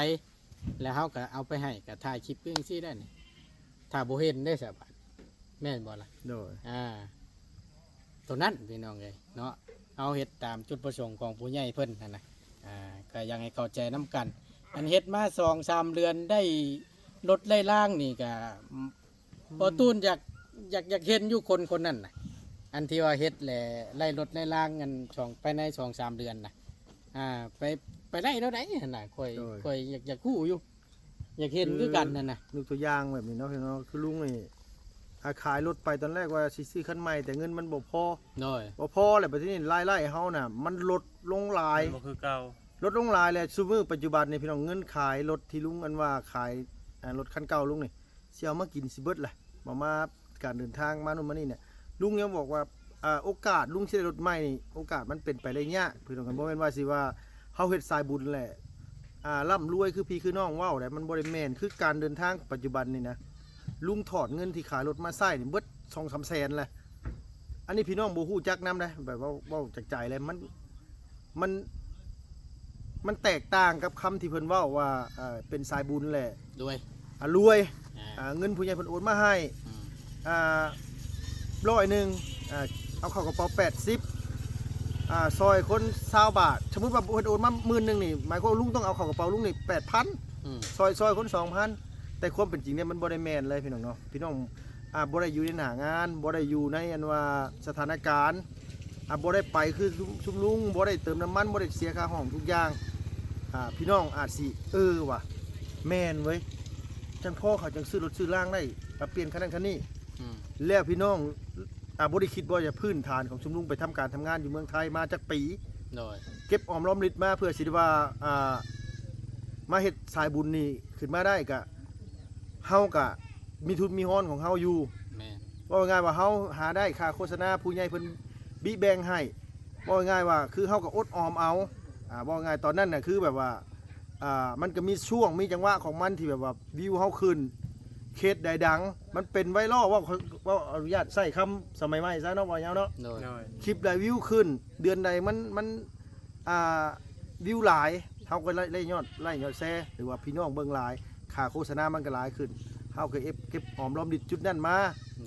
ແລ້ວເຮົາກໍເອົາໄປໃຫ້ ກໍຖ່າຍຄລິບຄືຈັ່ງຊີ້ໄດ້ນີ້ ຖ້າບໍ່ເຫັນເດ້ສະບາດ ແມ່ນບໍ່ລະ? ໂດຍ ອ່າ ໂຕນັ້ນພີ່ນ້ອງເອີຍເນາະ ເຮົາເຮັດຕາມຈຸດປະສົງຂອງຜູ້ໃຫຍ່ເພິ່ນຫັ້ນນະ. ອ່າ ກໍຢາກໃຫ້ເຂົ້າໃຈນຳກັນ ອັນເຮັດມາສອງສາມເດືອນ ໄດ້ລົດໄດ້ລາງນີ້ກໍ ອືມ ພໍ່ຕູນຢາກ ຢາກ ຢາກເຫັນຢູ່ຄົນຄົນນັ້ນນະ ອັນທີ່ວ່າເຮັດແລ້ວໄດ້ລົດໄດ້ລາງ ອັນສອງ ພາຍໃນສອງສາມເດືອນນະ. ອ່າ ໄປ ໄປໄດ້ແນວໃດຫັ້ນນະ ຂ້ອຍ ໂດຍ ຂ້ອຍຢາກ ຢາກຮູ້ຢູ່ ຢາກເຫັນຄືກັນຫັ້ນນະ. ຍົກຕົວຢ່າງແບບນີ້ເນາະ ພີ່ນ້ອງເນາະ ຄືລຸງນີ້ ອາ ຂາຍລົດໄປຕອນແລກວ່າຊິຊື້ຄັນໃໝ່ ແຕ່ເງິນມັນບໍ່ພໍ ໂດຍ ບໍ່ພໍແລ້ວ ບັດທີນີ້ລາຍໄດ້ເຮົານະ ມັນລົດລົງຫຼາຍ ມັນບໍ່ຄືເກົ່າ ລົດລົງຫຼາຍແລ້ວ. ຊຸມື້ປັດຈຸບັນນີ້ ພີ່ນ້ອງ ເງິນຂາຍລົດທີ່ລຸງ ອັນວ່າຂາຍ ອ່າ ລົດຄັນເກົ່າລຸງນີ້ ຊິເອົາມາກິນຊິເບິດແຫຼະ. ບໍ່ມາ ການເດີນທາງມາໂນ່ນມານີ້ເນຍ ລຸງຍັງບອກວ່າ ອ່າ ໂອກາດລຸງຊິໄດ້ລົດໃໝ່ນີ້ ໂອກາດມັນເປັນໄປໄດ້ຍາກ ພີ່ນ້ອງ. ບໍ່ແມ່ນວ່າຊິວ່າເຮົາເຮັດສາຍບຸນແຫຼະ ອ່າ ລ່ຳລວຍຄືພີ່ຄືນ້ອງເວົ້າໄດ໋ ມັນບໍ່ໄດ້ແມ່ນ. ຄືການເດີນທາງປັດຈຸບັນນີ້ນະ ລຸງຖອນເງິນທີ່ຂາຍລົດມາໃຊ້ນີ້ເບິດສອງສາມແສນແຫຼະ. ອັນນີ້ພີ່ນ້ອງບໍ່ຮູ້ຈັກນຳໄດ໋ ແບບເວົ້າ ເວົ້າຈາກໃຈເລີຍ ມັນ ມັນ ມັນແຕກຕ່າງກັບຄຳທີ່ເພິ່ນເວົ້າວ່າ ເອີ ເປັນສາຍບຸນແຫຼະ ລວຍ ອ່າ ລວຍ ອ່າ ອ່າ ເງິນຜູ້ໃຫຍ່ເພິ່ນໂອນມາໃຫ້ ອືມ ອ່າ ຮ້ອຍໜຶ່ງ ອ່າ ເອົາເຂົ້າກະເປົາແປດສິບ ອ່າ ຊ່ອຍຄົນຊາວບາດ. ສົມມຸດວ່າເພິ່ນໂອນມາໝື່ນໜຶ່ງນີ້ ໝາຍຄວາມວ່າລຸງຕ້ອງເອົາເຂົ້າກະເປົາລຸງນີ້ແປດພັນ ອືມ ຊ່ອຍ ຊ່ອຍຄົນສອງພັນ. ແຕ່ຄວາມເປັນຈິງເນຍ ມັນບໍ່ໄດ້ແມ່ນເລີຍ ພີ່ນ້ອງເນາະ. ພີ່ນ້ອງ ອ່າ ບໍ່ໄດ້ຢູ່ໃນໜ້າງານ ບໍ່ໄດ້ຢູ່ໃນອັນວ່າສະຖານະການ ອ່າ ບໍ່ໄດ້ໄປຄືຊຸມ ຊຸມລຸງ ບໍ່ໄດ້ເຕີມນ້ຳມັນ ບໍ່ໄດ້ເສຍຄ່າຫ້ອງທຸກຢ່າງ ອ່າ ພີ່ນ້ອງອາດຊິ ເອີ ວ່າ ແມ່ນເວີຍ ຈັ່ງພໍເຂົາຈັ່ງຊື້ລົດຊື້ລາງໄດ້ ປັບປ່ຽນຄັນນັ້ນຄັນນີ້ ອືມ ແລ້ວພີ່ນ້ອງ ອ່າ ບໍ່ໄດ້ຄິດວ່າຈະພື້ນຖານຂອງຊຸມລຸງໄປທຳການທຳງານຢູ່ເມືອງໄທມາຈັກປີ ໂດຍ ເກັບອອມລອມລິບມາເພື່ອຊິໄດ້ວ່າ ອ່າ ມາເຮັດສາຍບຸນນີ້ຂຶ້ນມາໄດ້ ກະ ເຮົາກະມີທຶນມີຮອນຂອງເຮົາຢູ່ ແມ່ນ ເວົ້າງ່າຍວ່າເຮົາຫາໄດ້ຄ່າໂຄສະນາ ຜູ້ໃຫຍ່ເພິ່ນບິແບ່ງໃຫ້ ເວົ້າງ່າຍວ່າຄືເຮົາກະອົດອອມເອົາ ອ່າ ເວົ້າງ່າຍຕອນນັ້ນນະ ຄືແບບວ່າ ອ່າ ມັນກະມີຊ່ວງມີຈັງຫວະຂອງມັນທີ່ແບບວ່າວິວເຮົາຂຶ້ນ ເຂດໃດດັງ ມັນເປັນໄວຣັລ ເວົ້າ ເວົ້າ ອະນຸຍາດໃຊ້ຄຳສະໄໝໃໝ່ຊະເນາະ ເວົ້າຍາວເນາະ ໂດຍ ໂດຍ ຄລິບໃດວິວຂຶ້ນ ເດືອນໃດມັນ ມັນ ອ່າ ວິວຫຼາຍ ເຮົາກໍໄດ້ ໄດ້ຍອດໄລ້ຍອດແຊ ຫຼືວ່າພີ່ນ້ອງເບິ່ງຫຼາຍ ຄ່າໂຄສະນາມັນກໍຫຼາຍຂຶ້ນ ເຮົາກໍເກັບ ເກັບຫອມລອມລິບຈຸດນັ້ນມາ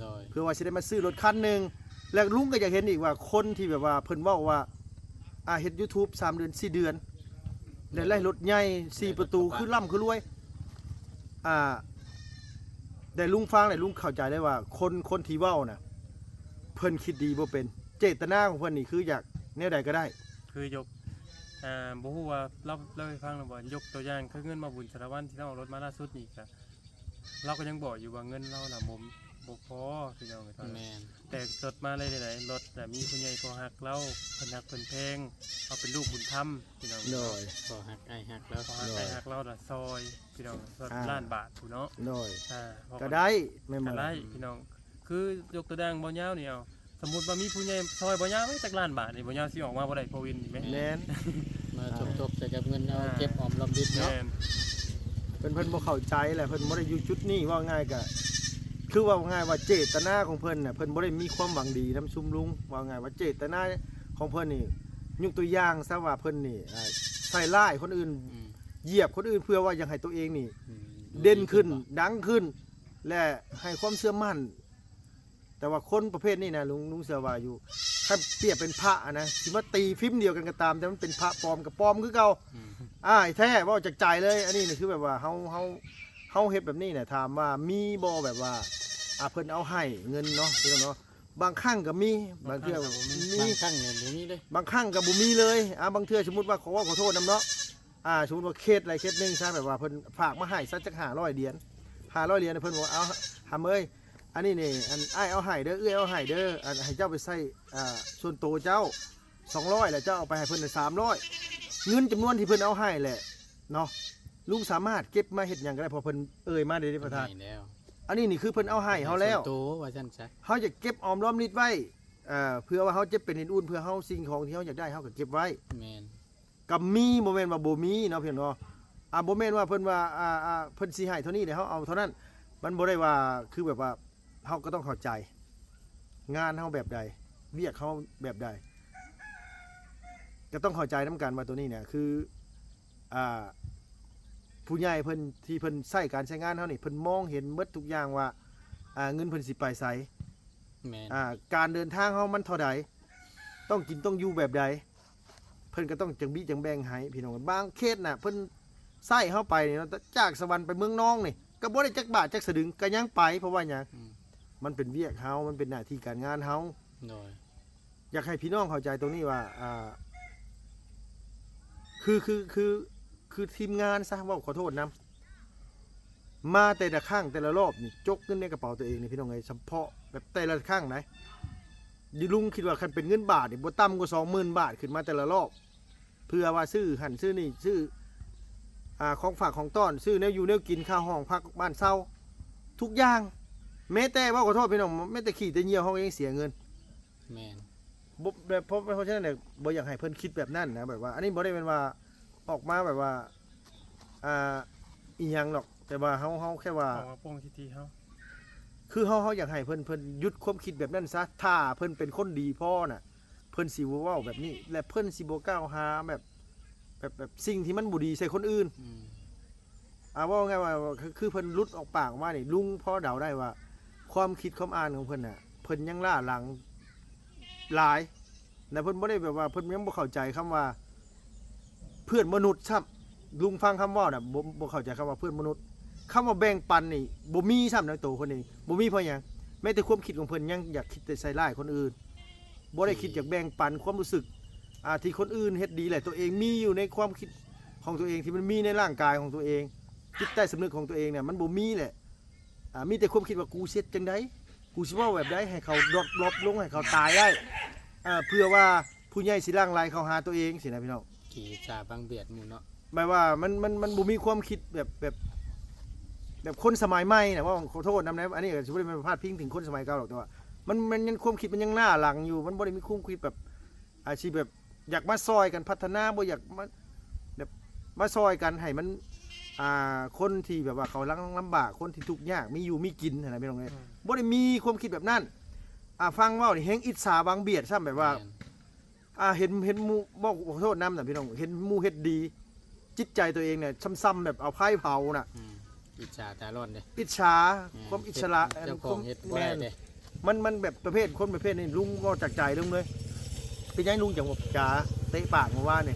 ໂດຍ ເພື່ອວ່າຊິໄດ້ມາຊື້ລົດຄັນໜຶ່ງ ແລະ ລຸງກໍຢາກເຫັນອີກວ່າຄົນທີ່ແບບວ່າເພິ່ນເວົ້າວ່າ ອ່າ ເຮັດຢູທູບສາມເດືອນ ສີ່ເດືອນ ໄດ້ໄດ້ລົດໃຫຍ່ ສີ່ປະຕູ ໄດ້ລົດກະບະ ຄືລ່ຳຄືລວຍ ອ່າ ແຕ່ລຸງຟັງແລ້ວລຸງເຂົ້າໃຈເລີຍວ່າ ຄົນ ຄົນທີ່ເວົ້ານະ ເພິ່ນຄິດດີບໍ່ເປັນ ເຈດຕະນາຂອງເພິ່ນນີ້ຄືຢາກແນວໃດກໍໄດ້ ຄືຍົກ ອ່າ ບໍ່ຮູ້ວ່າລາວ ລາວໄດ້ຟັງແລ້ວບໍ່ ຍົກຕົວຢ່າງຄືເງິນໝໍບຸນສາລະວັນທີ່ລາວເອົາລົດມາລ່າສຸດນີ້ກະ ລາວກໍຍັງບອກຢູ່ວ່າເງິນລາວນະບໍ່ ບໍ່ພໍ ພີ່ນ້ອງເອີຍ ຕອນນັ້ນ ແມ່ນ ແຕ່ລົດມາໄດ້ໃດ ລົດນະມີຜູ້ໃຫຍ່ເຂົາຮັກລາວ ເພິ່ນຮັກເພິ່ນແພງ ເຮົາເປັນລູກບຸນທຳ ພີ່ນ້ອງເອີຍ ໂດຍ ເນາະ ພໍ່ຮັກອ້າຍຮັກລາວ ພໍ່ຮັກອ້າຍຮັກລາວລະຊອຍ ພີ່ນ້ອງ ຊອຍ ອ່າ ລ້ານບາດພຸ້ນເນາະ ໂດຍ ອ່າ ກໍໄດ້ ແມ່ນບໍ່ ກໍໄດ້ ພີ່ນ້ອງ ຄືຍົກຕົວຢ່າງບ່າວຍາວນີ້ເອົາ ສົມມຸດວ່າມີຜູ້ໃຫຍ່ຊ່ອຍບ່າວຍາວຈັກລ້ານບາດນີ້ ບ່າວຍາວຊິອອກມາບໍ່ໄດ້ ພໍ່ວິນນີ້ແມ່ນ ແມ່ນ ມາສົມທົບໃສ່ກັບເງິນເຮົາ ອ່າ ເກັບອອມລອມລິບເນາະ ແມ່ນ ເພິ່ນ ເພິ່ນບໍ່ເຂົ້າໃຈແຫຼະ ເພິ່ນບໍ່ໄດ້ຢູ່ຈຸດນີ້ ເວົ້າງ່າຍກະ ຄືເວົ້າງ່າຍວ່າເຈດຕະນາຂອງເພິ່ນນະ ເພິ່ນບໍ່ໄດ້ມີຄວາມຫວັງດີນຳຊຸມລຸງ ເວົ້າງ່າຍວ່າເຈດຕະນາຂອງເພິ່ນນີ້ ຍົກຕົວຢ່າງຊະວ່າເພິ່ນນີ້ ອ່າ ໃສ່ຮ້າຍຄົນອື່ນ ອືມ ຢຽບຄົນອື່ນ ເພື່ອວ່າຢາກໃຫ້ຕົວເອງນີ້ ອືມ ເດັ່ນຂຶ້ນ ດີຂຶ້ນ ດັງຂຶ້ນ ແລະ ໃຫ້ຄວາມເຊື່ອໝັ້ນ ແຕ່ວ່າຄົນປະເພດນີ້ນະ ລຸງ ລຸງເຊື່ອວ່າຢູ່ ຄັນປຽບເປັນພະຫັ້ນນະ ຊິມາຕີພິມດຽວກັນກໍຕາມ ແຕ່ມັນເປັນພະປອມກໍປອມຄືເກົ່າ ອືມ ອ້າຍແທ້ ເວົ້າຈາກໃຈເລີຍ. ອັນນີ້ນີ້ຄືແບບວ່າເຮົາ ເຮົາ ເຮົາເຮັດແບບນີ້ນະ ຖາມວ່າມີບໍ່ແບບວ່າ ອ່າ ເພິ່ນເອົາໃຫ້ເງິນເນາະ ພີ່ນ້ອງເນາະ ບາງຄັ້ງກໍມີ ບາງເທື່ອ ບາງຄັ້ງກໍບໍ່ມີ ມີ ບາງຄັ້ງກໍບໍ່ມີເລີຍ ບາງຄັ້ງກໍບໍ່ມີເລີຍ ອ່າ ບາງເທື່ອສົມມຸດວ່າ ຂໍເວົ້າຂໍໂທດນຳເນາະ ອ່າ ສົມມຸດວ່າເຂດໃດເຂດໜຶ່ງຊະ ແບບວ່າເພິ່ນຝາກມາໃຫ້ຊະຈັກຫ້າຮ້ອຍຫຼຽນ ຫ້າຮ້ອຍຫຼຽນ ເພິ່ນບອກວ່າ ເອົາ ຫຳເອີຍ ອັນນີ້ນີ້ ອັນອ້າຍເອົາໃຫ້ເດີ ເອື້ອຍເອົາໃຫ້ເດີ ອັນໃຫ້ເຈົ້າໄປໃຊ້ ອ່າ ສ່ວນໂຕເຈົ້າ ສອງຮ້ອຍ ແລ້ວເຈົ້າເອົາໄປໃຫ້ເພິ່ນ ສາມຮ້ອຍ ເງິນຈຳນວນທີ່ເພິ່ນເອົາໃຫ້ແຫຼະເນາະ ລຸງສາມາດເກັບມາເຮັດຫຍັງກໍໄດ້ ເພາະເພິ່ນເອີ່ຍມາເດ້ ປະທານ ໃຫ້ແລ້ວ ອັນນີ້ນີ້ຄືເພິ່ນເອົາໃຫ້ເຮົາແລ້ວ ສ່ວນໂຕວ່າຊັ້ນຊະ ເຮົາຢາກເກັບອອມລອມລິບໄວ້ ເອີ ເພື່ອວ່າເຮົາເຈັບເປັນເອັນອຸ່ນ ເພື່ອເຮົາ ສິ່ງຂອງທີ່ເຮົາຢາກໄດ້ ເຮົາກໍເກັບໄວ້ ແມ່ນ ກໍມີ ບໍ່ແມ່ນວ່າບໍ່ມີເນາະ ພີ່ນ້ອງເນາະ ອ່າ ບໍ່ແມ່ນວ່າເພິ່ນວ່າ ອ່າ ອ່າ ເພິ່ນຊິໃຫ້ເທົ່ານີ້ແລ້ວເຮົາເອົາເທົ່ານັ້ນ ມັນບໍ່ໄດ້ວ່າ ຄືແບບວ່າ ເຮົາກໍຕ້ອງເຂົ້າໃຈ ງານເຮົາແບບໃດ ວຽກເຮົາແບບໃດ ກໍຕ້ອງເຂົ້າໃຈນຳກັນວ່າໂຕນີ້ນະ ຄື ອ່າ ຜູ້ໃຫຍ່ເພິ່ນ ທີ່ເພິ່ນໃຊ້ການໃຊ້ງານເຮົານີ້ ເພິ່ນມອງເຫັນໝົດທຸກຢ່າງວ່າ ອ່າ ເງິນເພິ່ນຊິໄປໃສ ແມ່ນ ອ່າ ການເດີນທາງເຮົາມັນເທົ່າໃດ ຕ້ອງກິນຕ້ອງຢູ່ແບບໃດ ເພິ່ນກໍຕ້ອງຈັງບິຈັງແບ່ງໃຫ້ ພີ່ນ້ອງ. ບາງເຂດນະ ເພິ່ນໃຊ້ເຮົາໄປນີ້ເນາະ ຈາກສະຫວັນໄປເມືອງນອງນີ້ ກໍບໍ່ໄດ້ຈັກບາດຈັກສະດຶງ ກໍຍັງໄປ ເພາະວ່າຫຍັງ? ອືມ ມັນເປັນວຽກເຮົາ ມັນເປັນໜ້າທີ່ການງານເຮົາ ໂດຍ ຢາກໃຫ້ພີ່ນ້ອງເຂົ້າໃຈຕົງນີ້ວ່າ ອ່າ ຄື ຄື ຄື ຄືທີມງານຊະ ເວົ້າຂໍໂທດນຳ ມາແຕ່ລະຄັ້ງແຕ່ລະລອບນີ້ ຈົກເງິນໃນກະເປົາຕົວເອງນີ້ ພີ່ນ້ອງເອີຍ ສະເພາະແບບແຕ່ລະຄັ້ງໃດ ຢູ່ລຸງຄິດວ່າຄັນເປັນເງິນບາດນີ້ ບໍ່ຕ່ຳກວ່າສອງໝື່ນບາດຂຶ້ນມາແຕ່ລະລອບ ເພື່ອວ່າຊື້ຫັ້ນຊື້ນີ້ ຊື້ ອ່າ ຂອງຝາກຂອງຕ້ອນ ຊື້ແນວຢູ່ແນວກິນ ຄ່າຫ້ອງພັກ ບ້ານເຊົ່າ ທຸກຢ່າງ. ແມ້ແຕ່ ເວົ້າຂໍໂທດພີ່ນ້ອງ ແມ້ແຕ່ຂີ້ແຕ່ຍ່ຽວເຮົາກໍຍັງເສຍເງິນ. ແມ່ນ ບໍ່ ແບບ ເພາະ ເພາະສະນັ້ນແຫຼະ ບໍ່ຢາກໃຫ້ເພິ່ນຄິດແບບນັ້ນນະ ແບບວ່າ ອັນນີ້ບໍ່ໄດ້ແມ່ນວ່າອອກມາແບບວ່າ ອ່າ ອີ່ຫຍັງດອກ ແຕ່ວ່າເຮົາ ເຮົາແຄ່ວ່າ ເວົ້າວ່າໂປ່ງທິດທິເຮົາ ຄືເຮົາ ເຮົາຢາກໃຫ້ເພິ່ນ ເພິ່ນຢຸດຄວາມຄິດແບບນັ້ນຊະ. ຖ້າເພິ່ນເປັນຄົນດີພໍນະ ເພິ່ນຊິບໍ່ເວົ້າແບບນີ້ ແລະ ເພິ່ນຊິບໍ່ກ່າວຫາແບບ ແບບ ແບບສິ່ງທີ່ມັນບໍ່ດີໃສ່ຄົນອື່ນ. ອືມ ອ່າ ເວົ້າງ່າຍວ່າ ຄື ຄືເພິ່ນຫຼຸດອອກປາກອອກມານີ້ ລຸງພໍເດົາໄດ້ວ່າ ຄວາມຄິດຄວາມອ່ານຂອງເພິ່ນນະ ເພິ່ນຍັງລ້າຫຼັງຫຼາຍ ແລະ ເພິ່ນບໍ່ໄດ້ແບບວ່າ ເພິ່ນຍັງບໍ່ເຂົ້າໃຈຄຳວ່າເພື່ອນມະນຸດຊ້ຳ. ລຸງຟັງຄຳເວົ້ານະ ບໍ່ ບໍ່ເຂົ້າໃຈຄຳວ່າເພື່ອນມະນຸດ. ຄຳວ່າແບ່ງປັນນີ້ບໍ່ມີຊ້ຳໃນໂຕເພິ່ນເອງ ບໍ່ມີເພາະຫຍັງ? ແມ້ແຕ່ຄວາມຄິດຂອງເພິ່ນຍັງຢາກຄິດແຕ່ໃສ່ຮ້າຍຄົນອື່ນ ບໍ່ໄດ້ຄິດຢາກແບ່ງປັນຄວາມຮູ້ສຶກ ອ່າ ທີ່ຄົນອື່ນເຮັດດີ ແລະ ຕົວເອງມີຢູ່ໃນຄວາມຄິດຂອງຕົວເອງ ທີ່ມັນມີໃນຮ່າງກາຍຂອງຕົວເອງ ຈິດໃຕ້ສຳນຶກຂອງຕົວເອງນະ ມັນບໍ່ມີແຫຼະ. ອ່າ ມີແຕ່ຄວາມຄິດວ່າ ກູຊິເຮັດຈັ່ງໃດ? ກູຊິເວົ້າແບບໃດໃຫ້ເຂົາດຣອບລົງ ໃຫ້ເຂົາຕາຍໄດ້? ເອີ ເພື່ອວ່າຜູ້ໃຫຍ່ຊິຫຼັ່ງໄຫຼເຂົ້າຫາຕົວເອງຊີ້ນະພີ່ນ້ອງ. ຂີ້ອິດສາບັງບຽດໝູ່ເນາະ ແບບວ່າມັນ ມັນ ມັນບໍ່ມີຄວາມຄິດແບບ ແບບ ແບບຄົນສະໄໝໃໝ່ນະ. ເວົ້າຂໍໂທດນຳນະ ອັນນີ້ກໍຊິບໍ່ໄດ້ແມ່ນພາດພິງເຖິງຄົນສະໄໝເກົ່າດອກ ແຕ່ວ່າມັນ ມັນຍັງ ຄວາມຄິດມັນຍັງໜ້າຫຼັງຢູ່ ມັນບໍ່ໄດ້ມີຄວາມຄິດແບບ ອາ ຊິແບບຢາກມາຊ່ອຍກັນພັດທະນາ ບໍ່ຢາກມາ ແບບມາຊ່ອຍກັນໃຫ້ມັນ ອ່າ ຄົນທີ່ແບບວ່າເຂົາລຳ ລຳບາກ ຄົນທີ່ທຸກຍາກ ມີຢູ່ມີກິນຫັ້ນນະພີ່ນ້ອງເອີຍ. ອືມ ບໍ່ໄດ້ມີຄວາມຄິດແບບນັ້ນ. ອ່າ ຟັງເວົ້ານີ້ແຮງອິດສາບັງບຽດຊ້ຳ ແບບວ່າ ແມ່ນ ອ່າ ເຫັນ ເຫັນໝູ່ ເວົ້າຂໍໂທດນຳນະພີ່ນ້ອງ ເຫັນໝູ່ເຮັດດີ ຈິດໃຈຕົວເອງນີ້ຊ້ຳໆ ແບບເອົາໄຟເຜົານະ. ອືມ ອິດສາຕາຮ້ອນເດ້ ອິດສາ ແມ່ນ ຄວາມອິດສະຫຼະ ເຮັດ ເຈົ້າຂອງເຮັດບໍ່ໄດ້ເດ້. ມັນ ມັນແບບປະເພດ ຄົນປະເພດນີ້ ລຸງເວົ້າຈາກໃຈລຸງເລີຍ. ເປັນຫຍັງລຸງຈັ່ງເວົ້າຈາເຕະປາກມື້ວານນີ້?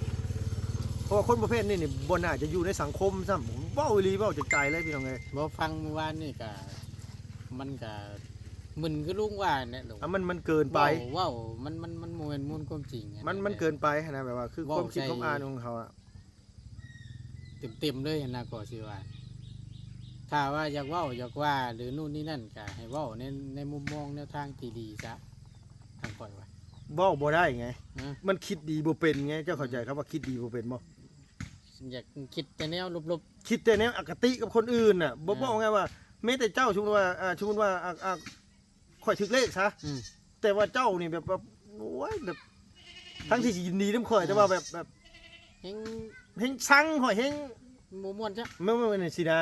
ເພາະວ່າຄົນປະເພດນີ້ນີ້ ບໍ່ໜ້າຈະຢູ່ໃນສັງຄົມຊ້ຳ. ເວົ້າອີ່ຫຼີ ເວົ້າຈາກໃຈເລີຍພີ່ນ້ອງເອີຍ. ບໍ່ ຟັງມື້ວານນີ້ກະ ມັນກະມຶນຄືລຸງວ່າແຫຼະ. ອາ ມັນ ມັນເກີນໄປ ເວົ້າ ເວົ້າ ມັນ ມັນ ມັນບໍ່ແມ່ນມູນຄວາມຈິງ ມັນ ມັນເກີນໄປຫັ້ນນະ ແບບວ່າຄືຄວາມຄິດຄວາມອ່ານຂອງເຂົາອະ ເຕັມໆເລີຍຫັ້ນນະ. ກໍຊິວ່າ ຖ້າວ່າຢາກເວົ້າຢາກວ່າ ຫຼື ນູ້ນນີ້ນັ້ນ ກະໃຫ້ເວົ້າໃນ ໃນມຸມມອງແນວທາງທີ່ດີຊະ ທາງຂ້ອຍວ່າ. ເວົ້າບໍ່ໄດ້ໄງ ຮະ? ມັນຄິດດີບໍ່ເປັນໄງ. ເຈົ້າເຂົ້າໃຈຄຳວ່າຄິດດີບໍ່ເປັນບໍ່? ຢາກຄິດແຕ່ແນວລົບໆ ຄິດແຕ່ແນວອະຄະຕິກັບຄົນອື່ນນະ. ບໍ່ ເອີ ເວົ້າງ່າຍວ່າ ແມ້ແຕ່ເຈົ້າ ສົມມຸດວ່າ ອ່າ ສົມມຸດວ່າ ອ່າ ອ່າ ຂ້ອຍຖືກເລກຊະ ອືມ ແຕ່ວ່າເຈົ້ານີ້ແບບວ່າ ໂອ້ຍ ແບບ ທັງທີ່ຊິຍິນດີນຳຂ້ອຍ ອືມ ແຕ່ວ່າແບບ ແບບ ແຮງ ແຮງຊັງຂ້ອຍ ແຮງບໍ່ມ່ວນຊະ ແມ່ນ ແມ່ນ ແມ່ນ ຊີ້ນະ.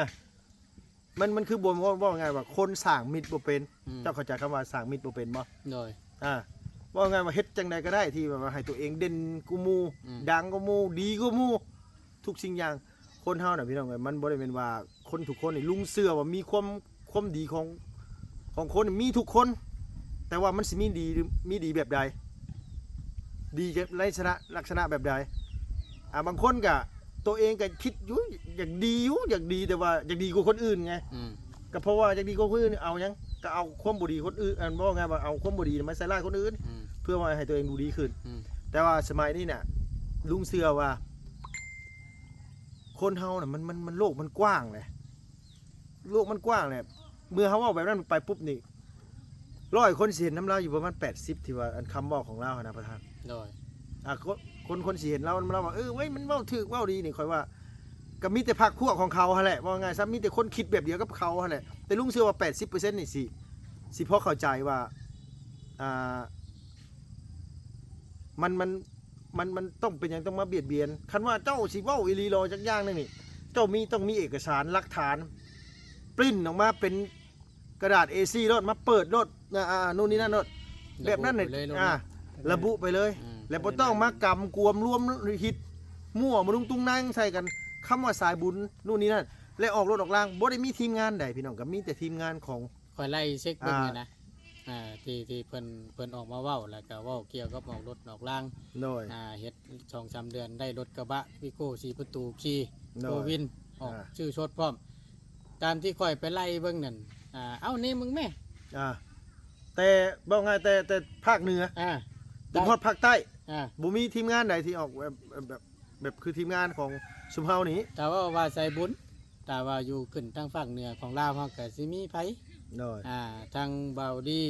ມັນ ມັນຄືບໍ່ ເວົ້າ ເວົ້າງ່າຍວ່າຄົນສ້າງມິດບໍ່ເປັນ ອືມ ເຈົ້າເຂົ້າໃຈຄຳວ່າສ້າງມິດບໍ່ເປັນບໍ່? ໂດຍ ອ່າ ເວົ້າງ່າຍວ່າເຮັດຈັ່ງໃດກໍໄດ້ທີ່ແບບວ່າໃຫ້ຕົວເອງເດັ່ນກວ່າໝູ່ ອືມ ດັງກວ່າໝູ່ ດີກວ່າໝູ່ ທຸກສິ່ງຢ່າງ. ຄົນເຮົານະພີ່ນ້ອງເອີຍ ມັນບໍ່ໄດ້ແມ່ນວ່າ ຄົນທຸກຄົນນີ້ ລຸງເຊື່ອວ່າມີຄວາມ ຄວາມດີຂອງ ຂອງຄົນມີທຸກຄົນ ແຕ່ວ່າມັນຊິມີດີ ມີດີແບບໃດ? ດີໃນລັກສະນະ ລັກສະນະແບບໃດ? ອ່າ ບາງຄົນກະ ຕົວເອງກະຄິດຢູ່ ຢາກດີຢູ່ ຢາກດີ ແຕ່ວ່າຢາກດີກວ່າຄົນອື່ນໄງ ອືມ ກະເພາະວ່າຢາກດີກວ່າຄົນອື່ນ ເອົາຫຍັງ ກະເອົາຄວາມບໍ່ດີຄົນອື່ນ ອັນ ເວົ້າງ່າຍວ່າເອົາຄວາມບໍ່ດີມາໃສ່ຮ້າຍຄົນອື່ນ ອືມ ເພື່ອວ່າໃຫ້ຕົວເອງດູດີຂຶ້ນ ອືມ ແຕ່ວ່າສະໄໝນີ້ນະ ລຸງເຊື່ອວ່າ ຄົນເຮົານະ ມັນ ມັນ ມັນ ໂລກມັນກວ້າງແຫຼະ ໂລກມັນກວ້າງແຫຼະ. ເມື່ອເຮົາເວົ້າແບບນັ້ນໄປປຸບນີ້ ຮ້ອຍຄົນຊິເຫັນນຳລາວຢູ່ປະມານແປດສິບ ທີ່ວ່າອັນຄຳເວົ້າຂອງລາວຫັ້ນນະ ປະທານ. ໂດຍ ອ່າ ຄົນ ຄົນ ຄົນຊິເຫັນລາວ ລາວວ່າ ເອີ ເວີຍ ມັນເວົ້າຖືກເວົ້າດີນີ້ ຂ້ອຍວ່າ ກໍມີແຕ່ພັກພວກຂອງເຂົາຫັ້ນແຫຼະ ເວົ້າງ່າຍຊະ ມີແຕ່ຄົນຄິດແບບດຽວກັບເຂົາຫັ້ນແຫຼະ. ແຕ່ລຸງເຊື່ອວ່າແປດສິບເປີເຊັນນີ້ຊິ ຊິພໍເຂົ້າໃຈວ່າ ອ່າ ມັນ ມັນ ມັນ ມັນຕ້ອງເປັນຫຍັງຕ້ອງມາບຽດບຽນ. ຄັນວ່າເຈົ້າຊິເວົ້າອີ່ຫຼີຫຼໍ່ຈັກຢ່າງໜຶ່ງນີ້ ເຈົ້າມີ ຕ້ອງມີເອກະສານຫຼັກຖານ ປຣິ້ນອອກມາເປັນກະດາດເອສີ່ໂລດ ມາເປີດໂລດ ອ່າ ນູ້ນນີ້ນັ້ນໂລດ ແບບນັ້ນ ລະບຸໄປເລີຍ ອ່າ ລະບຸໄປເລີຍ ອືມ ແລະບໍ່ຕ້ອງມາກຳກວມລວມຮິດມົ້ວມາລຸງຕຸງນັງໃສ່ກັນ. ຄຳວ່າສາຍບຸນນູ້ນນີ້ນັ້ນ ແລະອອກລົດອອກລາງ ບໍ່ໄດ້ມີທີມງານໃດພີ່ນ້ອງ ກໍມີແຕ່ທີມງານຂອງ ຂ້ອຍໄລ່ເຊັກເບິ່ງ ອ່າ ຫັ້ນນະ ອ່າ ທີ່ ທີ່ເພິ່ນ ເພິ່ນອອກມາເວົ້າ ແລ້ວກໍເວົ້າກ່ຽວກັບອອກລົດອອກລາງ ໂດຍ ອ່າ ເຮັດສອງສາມເດືອນ ໄດ້ລົດກະບະວີໂກ້ສີ່ປະຕູຂີ່ ໂດຍ ໂຟວີນ ອອກ ອ່າ ຊື້ສົດພ້ອມ ຕາມທີ່ຂ້ອຍໄປໄລ່ເບິ່ງນັ້ນ ອ່າ ເອົາ ນີ້ມຶງແມ້ ອ່າ ແຕ່ເວົ້າງ່າຍ ແຕ່ ແຕ່ພາກເໜືອ ອ່າ ຈົນຮອດພາກໃຕ້ ອ່າ ບໍ່ມີທີມງານໃດທີ່ອອກແບບ ແບບ ແບບຄືທີມງານຂອງຊຸມເຮົານີ້. ຖ້າເວົ້າວ່າສາຍບຸນ ຖ້າວ່າຢູ່ຂຶ້ນທາງພາກເໜືອຂອງລາວ ເຮົາກໍຊິມີໃຜ? ໂດຍ ອ່າ ທັງບ່າວດີ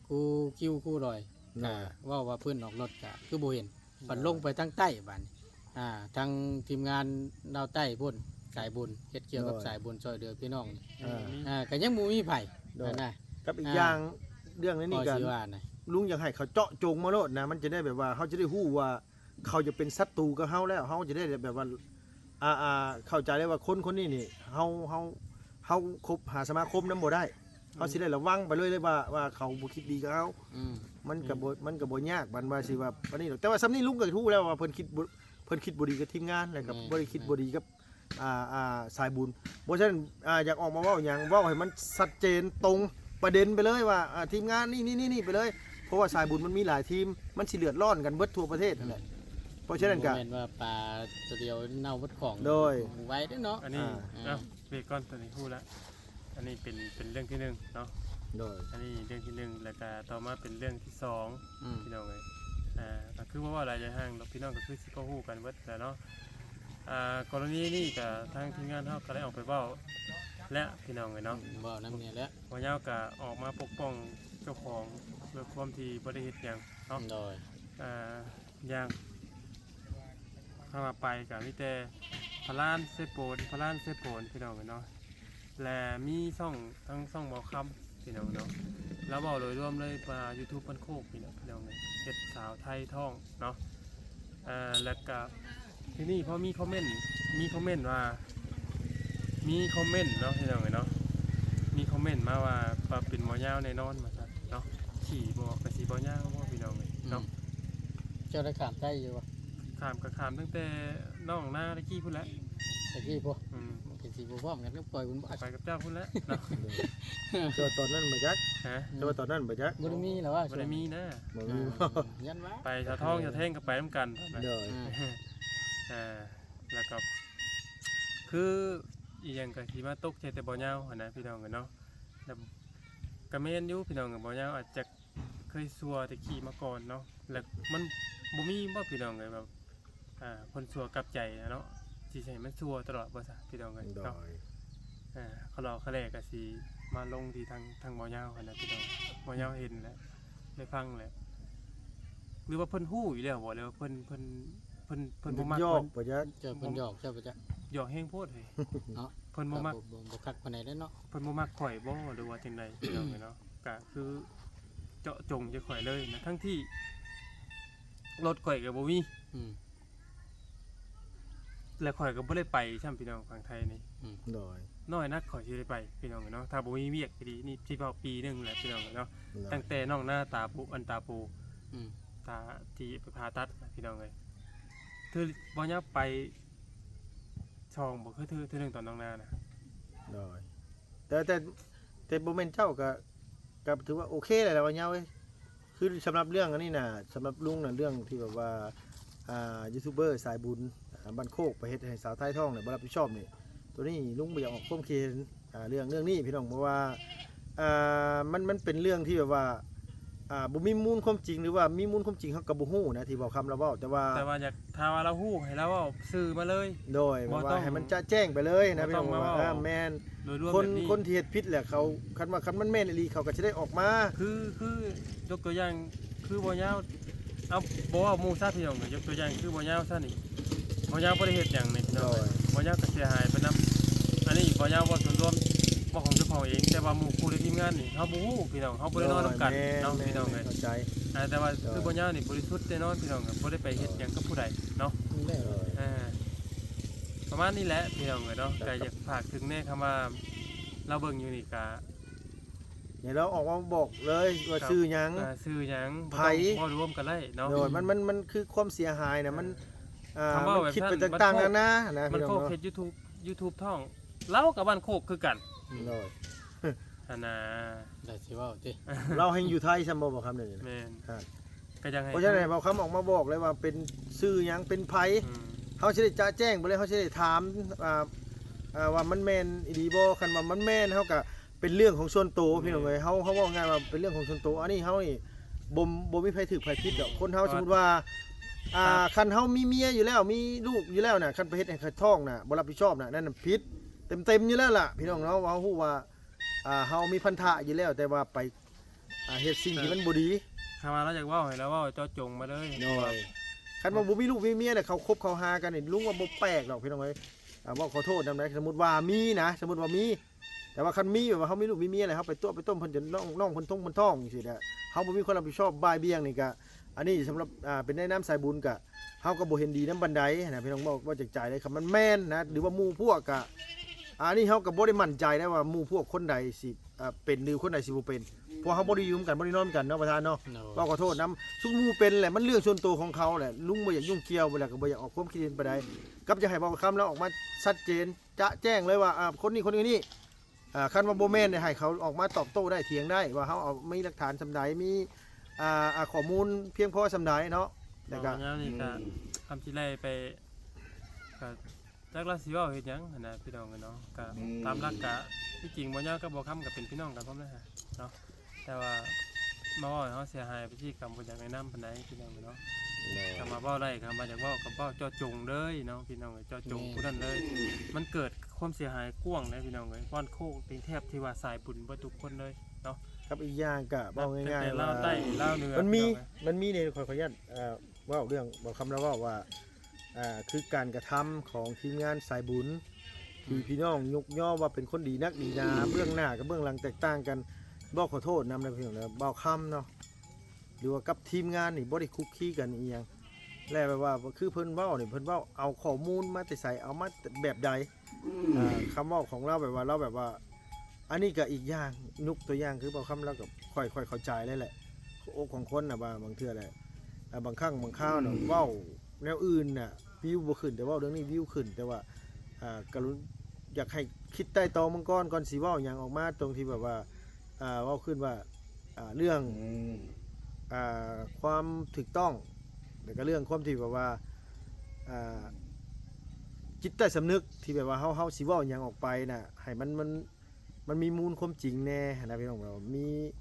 ຄູຄິວ ຄູລອຍ ໂດຍ ກໍເວົ້າວ່າເພິ່ນອອກລົດກໍຄືບໍ່ເຫັນ ບັດ ໂດຍ ລົງໄປທາງໃຕ້ບາດນີ້ ອ່າ ທາງທີມງານລາວໃຕ້ພຸ້ນ ສາຍບຸນ ເຮັດກ່ຽວກັບ ໂດຍ ສາຍບຸນຊ່ອຍເຫຼືອພີ່ນ້ອງນີ້ ອ່າ ອ່າ ກໍຍັງບໍ່ມີໃຜ ໂດຍ ຫັ້ນນະ ກັບອີກ ອ່າ ຢ່າງເລື່ອງໃນນີ້ກໍ ຂ້ອຍຊິວ່ານະ ລຸງຢາກໃຫ້ເຂົາເຈາະຈົງມາໂລດນະ ມັນຈະໄດ້ແບບວ່າ ເຮົາຈະໄດ້ຮູ້ວ່າ ເຂົາຈະເປັນສັດຕູກັບເຮົາແລ້ວ ເຮົາຈະໄດ້ແບບວ່າ ອ່າ ອ່າ ເຂົ້າໃຈໄດ້ວ່າຄົນຄົນນີ້ນີ້ ເຮົາ ເຮົາ ເຮົາຄົບຫາສະມາຄົມນຳບໍ່ໄດ້ ເຮົາຊິໄດ້ລະວັງໄປເລີຍ ເລີຍວ່າ ວ່າເຂົາບໍ່ຄິດດີກັບເຮົາ ອືມ ມັນກໍບໍ່ ອືມ ມັນກໍບໍ່ຍາກ ປານວ່າຊິວ່າ ປານນີ້ດອກ ແຕ່ວ່າສ່ຳນີ້ລຸງກໍຮູ້ແລ້ວວ່າເພິ່ນຄິດບໍ່ ເພິ່ນຄິດບໍ່ດີກັບທີມງານ ແລ້ວກໍ ແມ່ນ ບໍ່ໄດ້ຄິດ ແມ່ນ ບໍ່ດີກັບ ອ່າ ອ່າ ສາຍບຸນ ບໍ່ຊັ້ນ ອ່າ ຢາກອອກມາເວົ້າຫຍັງ ເວົ້າໃຫ້ມັນຊັດເຈນຕົງປະເດັນໄປເລີຍວ່າ ອ່າ ທີມງານນີ້ ນີ້ ນີ້ ນີ້ໄປເລີຍ ເພາະວ່າສາຍບຸນມັນມີຫຼາຍທີມ ມັນຊິເດືອດຮ້ອນກັນເບິດທົ່ວປະເທດຫັ້ນແຫຼະ ເພາະສະນັ້ນກໍ ບໍ່ແມ່ນວ່າປາຕົວດຽວເນົ່າເບິດຂອງ ໂດຍ ບໍ່ໄຫວເດ້ເນາະ ອັນນີ້ ອ່າ ເອົາ ເບຣກກ່ອນ ຕົວນີ້ຮູ້ລະ ອັນນີ້ເປັນ ເປັນເລື່ອງທີໜຶ່ງເນາະ ໂດຍ ອັນນີ້ເລື່ອງທີໜຶ່ງ ແລ້ວກະຕໍ່ມາເປັນເລື່ອງທີສອງ ອືມ ພີ່ນ້ອງເອີຍ ອ່າ ກໍຄືບໍ່ເວົ້າຫຼາຍຍາຍຫ່າງດອກ ພີ່ນ້ອງກໍຄືຊິພໍຮູ້ກັນເບິດແຫຼະເນາະ ອ່າ ກໍລະນີນີ້ກໍທາງທີມງານເຮົາກໍໄດ້ອອກໄປເວົ້າແລ້ວ ພີ່ນ້ອງເອີຍເນາະ ອືມ ເວົ້ານຳນີ້ແຫຼະ ບ່າວຍາວກໍອອກມາປົກປ້ອງເຈົ້າຂອງ ດ້ວຍຄວາມທີ່ບໍ່ໄດ້ເຮັດຫຍັງເນາະ ໂດຍ ອ່າ ຢ່າງ ຖ້າວ່າໄປກໍມີແຕ່ພະລານເຊໂປນ ພະລານເຊໂປນ ພີ່ນ້ອງເອີຍເນາະ ແລະ ມີຊ່ອງ ທັງຊ່ອງເວົ້າຄຳ ພີ່ນ້ອງເນາະ ລາວເວົ້າໂດຍລວມເລີຍວ່າ YouTube ບ້ານໂຄກນີ້ແຫຼະ ພີ່ນ້ອງເອີຍ ເຮັດສາວໄທທ້ອງເນາະ ເອີ ແລ້ວກະ ທີນີ້ພໍມີຄອມເມັນ ມີຄອມເມັນວ່າ ມີຄອມເມັນເນາະ ພີ່ນ້ອງເອີຍເນາະ ມີຄອມເມັນມາວ່າ ວ່າເປັນໝໍຍາວແນ່ນອນວ່າຊັ້ນເນາະ ຂີ້ບໍ່ ກະຊິບໍ່ຍາວບໍ່ ພີ່ນ້ອງເອີຍເນາະ ອືມ ເຈົ້າໄດ້ຂ້າມໄທຢູ່ບໍ່? ຂ້າມກໍຂ້າມຕັ້ງແຕ່ໜອງນາຕະກີ້ພຸ້ນແຫຼະ ຕະກີ້ພຸ້ນ ອືມ ກໍຊິບໍ່ພ້ອມກັນກັບຂ້ອຍພຸ້ນບໍ່? ໄປກັບເຈົ້າພຸ້ນແຫຼະເນາະ ແຕ່ວ່າຕອນນັ້ນບໍ່ຈັກ ຮະ ແຕ່ວ່າຕອນນັ້ນບໍ່ຈັກ ບໍ່ໄດ້ມີແລ້ວວ່າ ບໍ່ໄດ້ມີນະ ບໍ່ມີ ອ່າ ຢ້ານວ່າ ໄປສາວທອງສາວແທງກໍໄປນຳກັນຕອນນັ້ນ ໂດຍ ອ່າ ອ່າ ແລ້ວກໍ ຄືອີ່ຫຍັງກໍຊິມາຕົກໃສ່ແຕ່ບ່າວຍາວຫັ້ນນະ ພີ່ນ້ອງເອີຍເນາະ ແລ້ວກໍແມ່ນຢູ່ ພີ່ນ້ອງເອີຍ ບ່າວຍາວອາດຈະ ເຄີຍຊົ່ວແຕ່ກີ້ມາກ່ອນເນາະ ແລ້ວມັນບໍ່ມີບໍ່ ພີ່ນ້ອງເອີຍ ແບບ ອ່າ ຄົນຊົ່ວກັບໃຈນະເນາະ ຊິໃຫ້ມັນຊົ່ວຕະຫຼອດບໍ່ຊະ ພີ່ນ້ອງເອີຍ ໂດຍ ເນາະ ອ່າ ຄະຫຼໍຄະແຫຼກໍຊິມາລົງທີ່ທາງ ທາງບ່າວຍາວຫັ້ນນະ ພີ່ນ້ອງ ບ່າວຍາວເຫັນແລ້ວ ໄດ້ຟັງແລ້ວ ຫຼືວ່າເພິ່ນຮູ້ຢູ່ແລ້ວບໍ່ ຫຼືວ່າເພິ່ນ ເພິ່ນ ເພິ່ນ ເພິ່ນບໍ່ມັກ ຢອກບໍ່ຈັກ ເຈົ້າເພິ່ນຢອກ ເຈົ້າບໍ່ຈັກ ຢອກແຮງໂພດເຮີ້ຍ ເນາະ ເພິ່ນບໍ່ມັກ ບໍ່ ບໍ່ ບໍ່ຄັກປານໃດເດ້ເນາະ ເພິ່ນບໍ່ມັກຂ້ອຍບໍ່ ຫຼືວ່າຈັ່ງໃດ ພີ່ນ້ອງເອີຍເນາະ ກະຄືເຈາະຈົງໃສ່ຂ້ອຍເລີຍນະ ທັງທີ່ລົດຂ້ອຍກໍບໍ່ມີ ອືມ ແລະ ຂ້ອຍກໍບໍ່ໄດ້ໄປຊ້ຳ ພີ່ນ້ອງ ຝັ່ງໄທນີ້ ອືມ ໂດຍ ນ້ອຍນັກຂ້ອຍຊິໄດ້ໄປ ພີ່ນ້ອງເນາະ ຖ້າບໍ່ມີວຽກອີ່ຫຼີນີ້ ຊິເວົ້າປີໜຶ່ງແຫຼະ ພີ່ນ້ອງເນາະ ໂດຍ ຕັ້ງແຕ່ນ້ອງນາຕາປູ ອັນຕາປູ ອືມ ຕາທີ່ໄປຜ່າຕັດນະ ພີ່ນ້ອງເອີຍ ຖື ບໍ່ຍາວໄປ ສອງບໍ່ ຄືເທື່ອ ເທື່ອໜຶ່ງຕອນນ້ອງນານະ ໂດຍ ແຕ່ ແຕ່ ແຕ່ບໍ່ແມ່ນເຈົ້າກໍ ກໍຖືວ່າໂອເຄແລ້ວລະວ່າຍາວເອີຍ ຄືສຳລັບເລື່ອງອັນນີ້ນະ ສຳລັບລຸງນະ ເລື່ອງທີ່ແບບວ່າ ອ່າ ຢູທູບເບີສາຍບຸນ ອ່າ ບ້ານໂຄກໄປເຮັດໃຫ້ສາວໄທທ້ອງນະ ບໍ່ຮັບຜິດຊອບນີ້ ໂຕນີ້ລຸງບໍ່ຢາກອອກຄວາມຄິດເຫັນ ອ່າ ເລື່ອງ ເລື່ອງນີ້ພີ່ນ້ອງ ເພາະວ່າ ອ່າ ມັນ ມັນເປັນເລື່ອງທີ່ແບບວ່າ ອ່າ ບໍ່ມີມູນຄວາມຈິງ ຫຼືວ່າມີມູນຄວາມຈິງເຮົາກໍບໍ່ຮູ້ນະ ທີ່ບ່າວຄຳລາວເວົ້າ ແຕ່ວ່າ ແຕ່ວ່າຢາກ ຖ້າວ່າລາວຮູ້ໃຫ້ລາວເວົ້າຊື່ມາເລີຍ ໂດຍ ແບບວ່າໃຫ້ມັນຈະແຈ້ງໄປເລີຍນະ ບໍ່ຕ້ອງມາເວົ້າ ພີ່ນ້ອງ ເອີ ແມ່ນ ໂດຍລວມ ຄົນ ແບບນີ້ ຄົນທີ່ເຮັດຜິດແຫຼະ ເຂົາ ອືມ ຄັນວ່າ ຄັນມັນແມ່ນອີ່ຫຼີ ເຂົາກໍຈະໄດ້ອອກມາ ຄື ຄືຍົກຕົວຢ່າງ ຄືບ່າວຍາວ ເອົາ ບໍ່ເວົ້າໝູ່ຊະ ພີ່ນ້ອງ ຍົກຕົວຢ່າງຄືບ່າວຍາວຊະນີ້ ບ່າວຍາວບໍ່ໄດ້ເຮັດຫຍັງນີ້ ພີ່ນ້ອງ ໂດຍ ບ່າວຍາວກໍເສຍຫາຍໄປນຳ ອັນນີ້ບ່າວຍາວເວົ້າສ່ວນລວມ ເວົ້າຂອງເຈົ້າຂອງເອງ ແຕ່ວ່າໝູ່ຄູ່ໃນທີມງານນີ້ ເຮົາບໍ່ຮູ້ພີ່ນ້ອງ ເຮົາບໍ່ໄດ້ນອນນຳກັນເນາະ ໂດຍ ແມ່ນ ພີ່ນ້ອງເອີຍ ແມ່ນ ເຂົ້າໃຈ ອ່າ ແຕ່ວ່າ ໂດຍ ຄືບ່າວຍາວນີ້ບໍລິສຸດແນ່ນອນ ພີ່ນ້ອງ ບໍ່ໄດ້ໄປເຮັດຫຍັງກັບຜູ້ໃດເນາະ ໂດຍ ອ່າ ປະມານນີ້ແຫຼະ ພີ່ນ້ອງເອີຍເນາະ ໂດຍ ກໍຢາກຝາກເຖິງແດ່ ຄຳວ່າລາວເບິ່ງຢູ່ນີ້ກໍ ໃຫ້ລາວອອກມາບອກເລີຍວ່າຊື່ຫຍັງ ອ່າ ຊື່ຫຍັງ ໃຜ ບໍ່ຕ້ອງເວົ້າລວມກັນໄດ້ເນາະ ໂດຍ ມັນ ມັນ ມັນຄືຄວາມເສຍຫາຍນະ ມັນ ອ່າ ຄຳເວົ້າ ມັນຄິດໄປຕ່າງໆນານານະ ພີ່ນ້ອງເນາະ ບ້ານໂຄກເຮັດຢູທູບ ຢູທູບທ້ອງ ລາວກັບບ້ານໂຄກຄືກັນ ໂດຍ ຫັ້ນນະ ແລ້ວຊິເວົ້າຕິ ລາວແຮ່ງຢູ່ໄທຊ້ຳບໍ່ ບ່າວຄຳນີ້ ແມ່ນ ກໍຢາກໃຫ້ ເພາະສະນັ້ນໃຫ້ບ່າວຄຳອອກມາບອກເລີຍວ່າເປັນຊື່ຫຍັງ ເປັນໃຜ ອືມ ເຮົາຊິໄດ້ຈະແຈ້ງໄປເລີຍ ເຮົາຊິໄດ້ຖາມ ອ່າ ອ່າ ວ່າມັນແມ່ນອີ່ຫຼີບໍ່ ຄັນວ່າມັນແມ່ນ ເຮົາກໍ ເປັນເລື່ອງຂອງສ່ວນໂຕ ອືມ ພີ່ນ້ອງເອີຍ ເຮົາ ເຮົາເວົ້າງ່າຍວ່າເປັນເລື່ອງຂອງສ່ວນໂຕ ອັນນີ້ເຮົານີ້ ບໍ່ ບໍ່ມີໃຜຖືກໃຜຜິດດອກ ຄົນເຮົາ ສະໝຸດວ່າ ອ່າ ຄັນເຮົາມີເມຍຢູ່ແລ້ວ ມີລູກຢູ່ແລ້ວນະ ຄັນໄປເຮັດໃຫ້ເຂົາທ້ອງນະ ບໍ່ຮັບຜິດຊອບນະ ນັ້ນນະຜິດເຕັມໆຢູ່ແລ້ວລະ ພີ່ນ້ອງເນາະ ເຮົາຮູ້ວ່າ ອ່າ ເຮົາມີພັນທະຢູ່ແລ້ວ ແຕ່ວ່າໄປ ອ່າ ເຮັດສິ່ງທີ່ມັນບໍ່ດີ ຖ້າວ່າລາວຢາກເວົ້າໃຫ້ລາວເວົ້າເຈາະຈົງມາເລີຍ ໂດຍ ຄັນວ່າບໍ່ມີລູກມີເມຍແລ້ວ ເຂົາຄົບເຂົາຫາກັນນີ້ ລຸງວ່າບໍ່ແປກດອກ ພີ່ນ້ອງເອີຍ ອ່າ ເວົ້າຂໍໂທດນຳໃດ໋ ສົມມຸດວ່າມີນະ ສົມມຸດວ່າມີ ແຕ່ວ່າຄັນມີແບບວ່າເຮົາມີລູກມີເມຍແລ້ວ ເຮົາໄປຕົວະໄປຕົ້ມເພິ່ນຈົນນ້ອງ ນ້ອງເພິ່ນທົງເພິ່ນທ້ອງຈັ່ງຊີ້ນະ ເຮົາບໍ່ມີຄວາມຮັບຜິດຊອບບ່າຍບ່ຽງນີ້ກະ ອັນນີ້ສຳລັບ ອ່າ ເປັນໃນນາມສາຍບຸນກະ ເຮົາກໍບໍ່ເຫັນດີນຳປານໃດນະ ພີ່ນ້ອງ ເວົ້າ ເວົ້າຈາກໃຈເລີຍ ຄັນມັນແມ່ນນະ ຫຼືວ່າໝູ່ພວກກະ ອັນນີ້ເຮົາກໍບໍ່ໄດ້ໝັ້ນໃຈໄດ້ວ່າໝູ່ພວກຄົນໃດຊິ ອ່າ ເປັນ ຫຼືຄົນໃດຊິບໍ່ເປັນ ເພາະເຮົາບໍ່ໄດ້ຢູ່ນຳກັນ ບໍ່ໄດ້ນອນນຳກັນເນາະ ປະທານເນາະ ເວົ້າຂໍໂທດນຳ ຊຸມໝູ່ເປັນແຫຼະ ມັນເລື່ອງສ່ວນໂຕຂອງເຂົາແຫຼະ ລຸງບໍ່ຢາກຫຍຸ້ງກ່ຽວ ແລ້ວກໍບໍ່ຢາກອອກຄວາມຄິດເຫັນປານໃດ ກັບຢາກໃຫ້ເບົາຄຳລາວອອກມາຊັດເຈນ ຈະແຈ້ງເລີຍວ່າ ອ່າ ຄົນນີ້ ຄົນນີ້ ອ່າ ຄັນວ່າບໍ່ແມ່ນ ໃຫ້ເຂົາອອກມາຕອບໂຕ້ໄດ້ ຖຽງໄດ້ ວ່າເຮົາເອົາ ມີຫຼັກຖານສ່ຳໃດ ມີ ອ່າ ອ່າ ຂໍ້ມູນພຽງພໍສ່ຳໃດເນາະ ແລ້ວກໍ ຍາມນີ້ກໍ ອືມ ຄຳຊິໄລ່ໄປ ກໍຈັກລາວຊິເວົ້າເຮັດຫຍັງຫັ້ນນະ ພີ່ນ້ອງເອີຍເນາະ ກໍ ອືມ ຕາມຫຼັກກະ ທີ່ຈິງບໍ່ຍາວກັບບໍ່ຄຳກໍເປັນພີ່ນ້ອງກັນພ້ອມເລີຍເນາະ ແຕ່ວ່າມາເວົ້າໃຫ້ເຮົາເສຍຫາຍໄປຊີ້ກໍບໍ່ຢາກແນະນຳປານໃດ ພີ່ນ້ອງເອີຍເນາະ ແມ່ນ ກໍມາເວົ້າໄດ້ ກໍມາຢາກເວົ້າກໍເວົ້າເຈາະຈົງເລີຍເນາະ ພີ່ນ້ອງເອີຍ ເຈາະຈົງ ແມ່ນ ຜູ້ນັ້ນເລີຍ ອືມ ມັນເກີດຄວາມເສຍຫາຍກວ້າງເລີຍ ພີ່ນ້ອງເອີຍ ບ້ານໂຄກນີ້ແທບທີ່ວ່າສາຍບຸນເບິດທຸກຄົນເລີຍເນາະ ກັບອີກຢ່າງກໍເວົ້າງ່າຍໆ ວ່າ ລາວໃຕ້ ລາວເໜືອ ມັນມີ ພີ່ນ້ອງເອີຍ ມັນມີນີ້ ຂໍ ຂໍອະນຸຍາດ ເອີ ເວົ້າເລື່ອງເບົາຄຳລາວເວົ້າວ່າ ອ່າ ຄືການກະທຳຂອງທີມງານສາຍບຸນ ທີ່ ອືມ ພີ່ນ້ອງຍົກຍໍວ່າເປັນຄົນດີນັກດີໜາ ເບື້ອງໜ້າກັບເບື້ອງຫຼັງແຕກຕ່າງກັນ ເວົ້າຂໍໂທດນຳເດີພີ່ນ້ອງເດີ ເບົາຄຳເນາະ ຫຼືວ່າກັບທີມງານນີ້ບໍ່ໄດ້ຄຸກຄີກັນອີ່ຫຍັງ ແລະແບບວ່າຄືເພິ່ນເວົ້ານີ້ ເພິ່ນເວົ້າເອົາຂໍ້ມູນມາແຕ່ໃສ ເອົາມາແບບໃດ ອ່າ ຄຳເວົ້າຂອງລາວແບບວ່າ ລາວແບບວ່າ ອັນນີ້ກໍອີກຢ່າງ ຍົກຕົວຢ່າງຄືເບົາຄຳ ລາວກໍ ຂ້ອຍ ຂ້ອຍເຂົ້າໃຈເລີຍແຫຼະ ຫົວອົກຂອງຄົນນະວ່າບາງເທື່ອແຫຼະ ອ່າ ບາງຄັ້ງບາງຄາວນະ ອືມ ເວົ້າແນວອື່ນນະ ວິວບໍ່ຂຶ້ນ ແຕ່ເວົ້າເລື່ອງນີ້ວິວຂຶ້ນ ແຕ່ວ່າ ອ່າ ກໍ ຢາກໃຫ້ຄິດໄຕ່ຕອງເບິ່ງກ່ອນ ກ່ອນຊິເວົ້າຫຍັງອອກມາ ຕົງທີ່ແບບວ່າ ອ່າ ເວົ້າຂຶ້ນວ່າ ອ່າ ເລື່ອງ ອືມ ອ່າ ຄວາມຖືກຕ້ອງ ແລ້ວກໍເລື່ອງຄວາມທີ່ແບບວ່າ ອ່າ ຈິດໃຕ້ສຳນຶກທີ່ແບບວ່າເຮົາ ເຮົາຊິເວົ້າຫຍັງອອກໄປນະ ໃຫ້ມັນ ມັນ ມັນມີມູນຄວາມຈິງແດ່ຫັ້ນນະ ພີ່ນ້ອງ ແບບວ່າມີ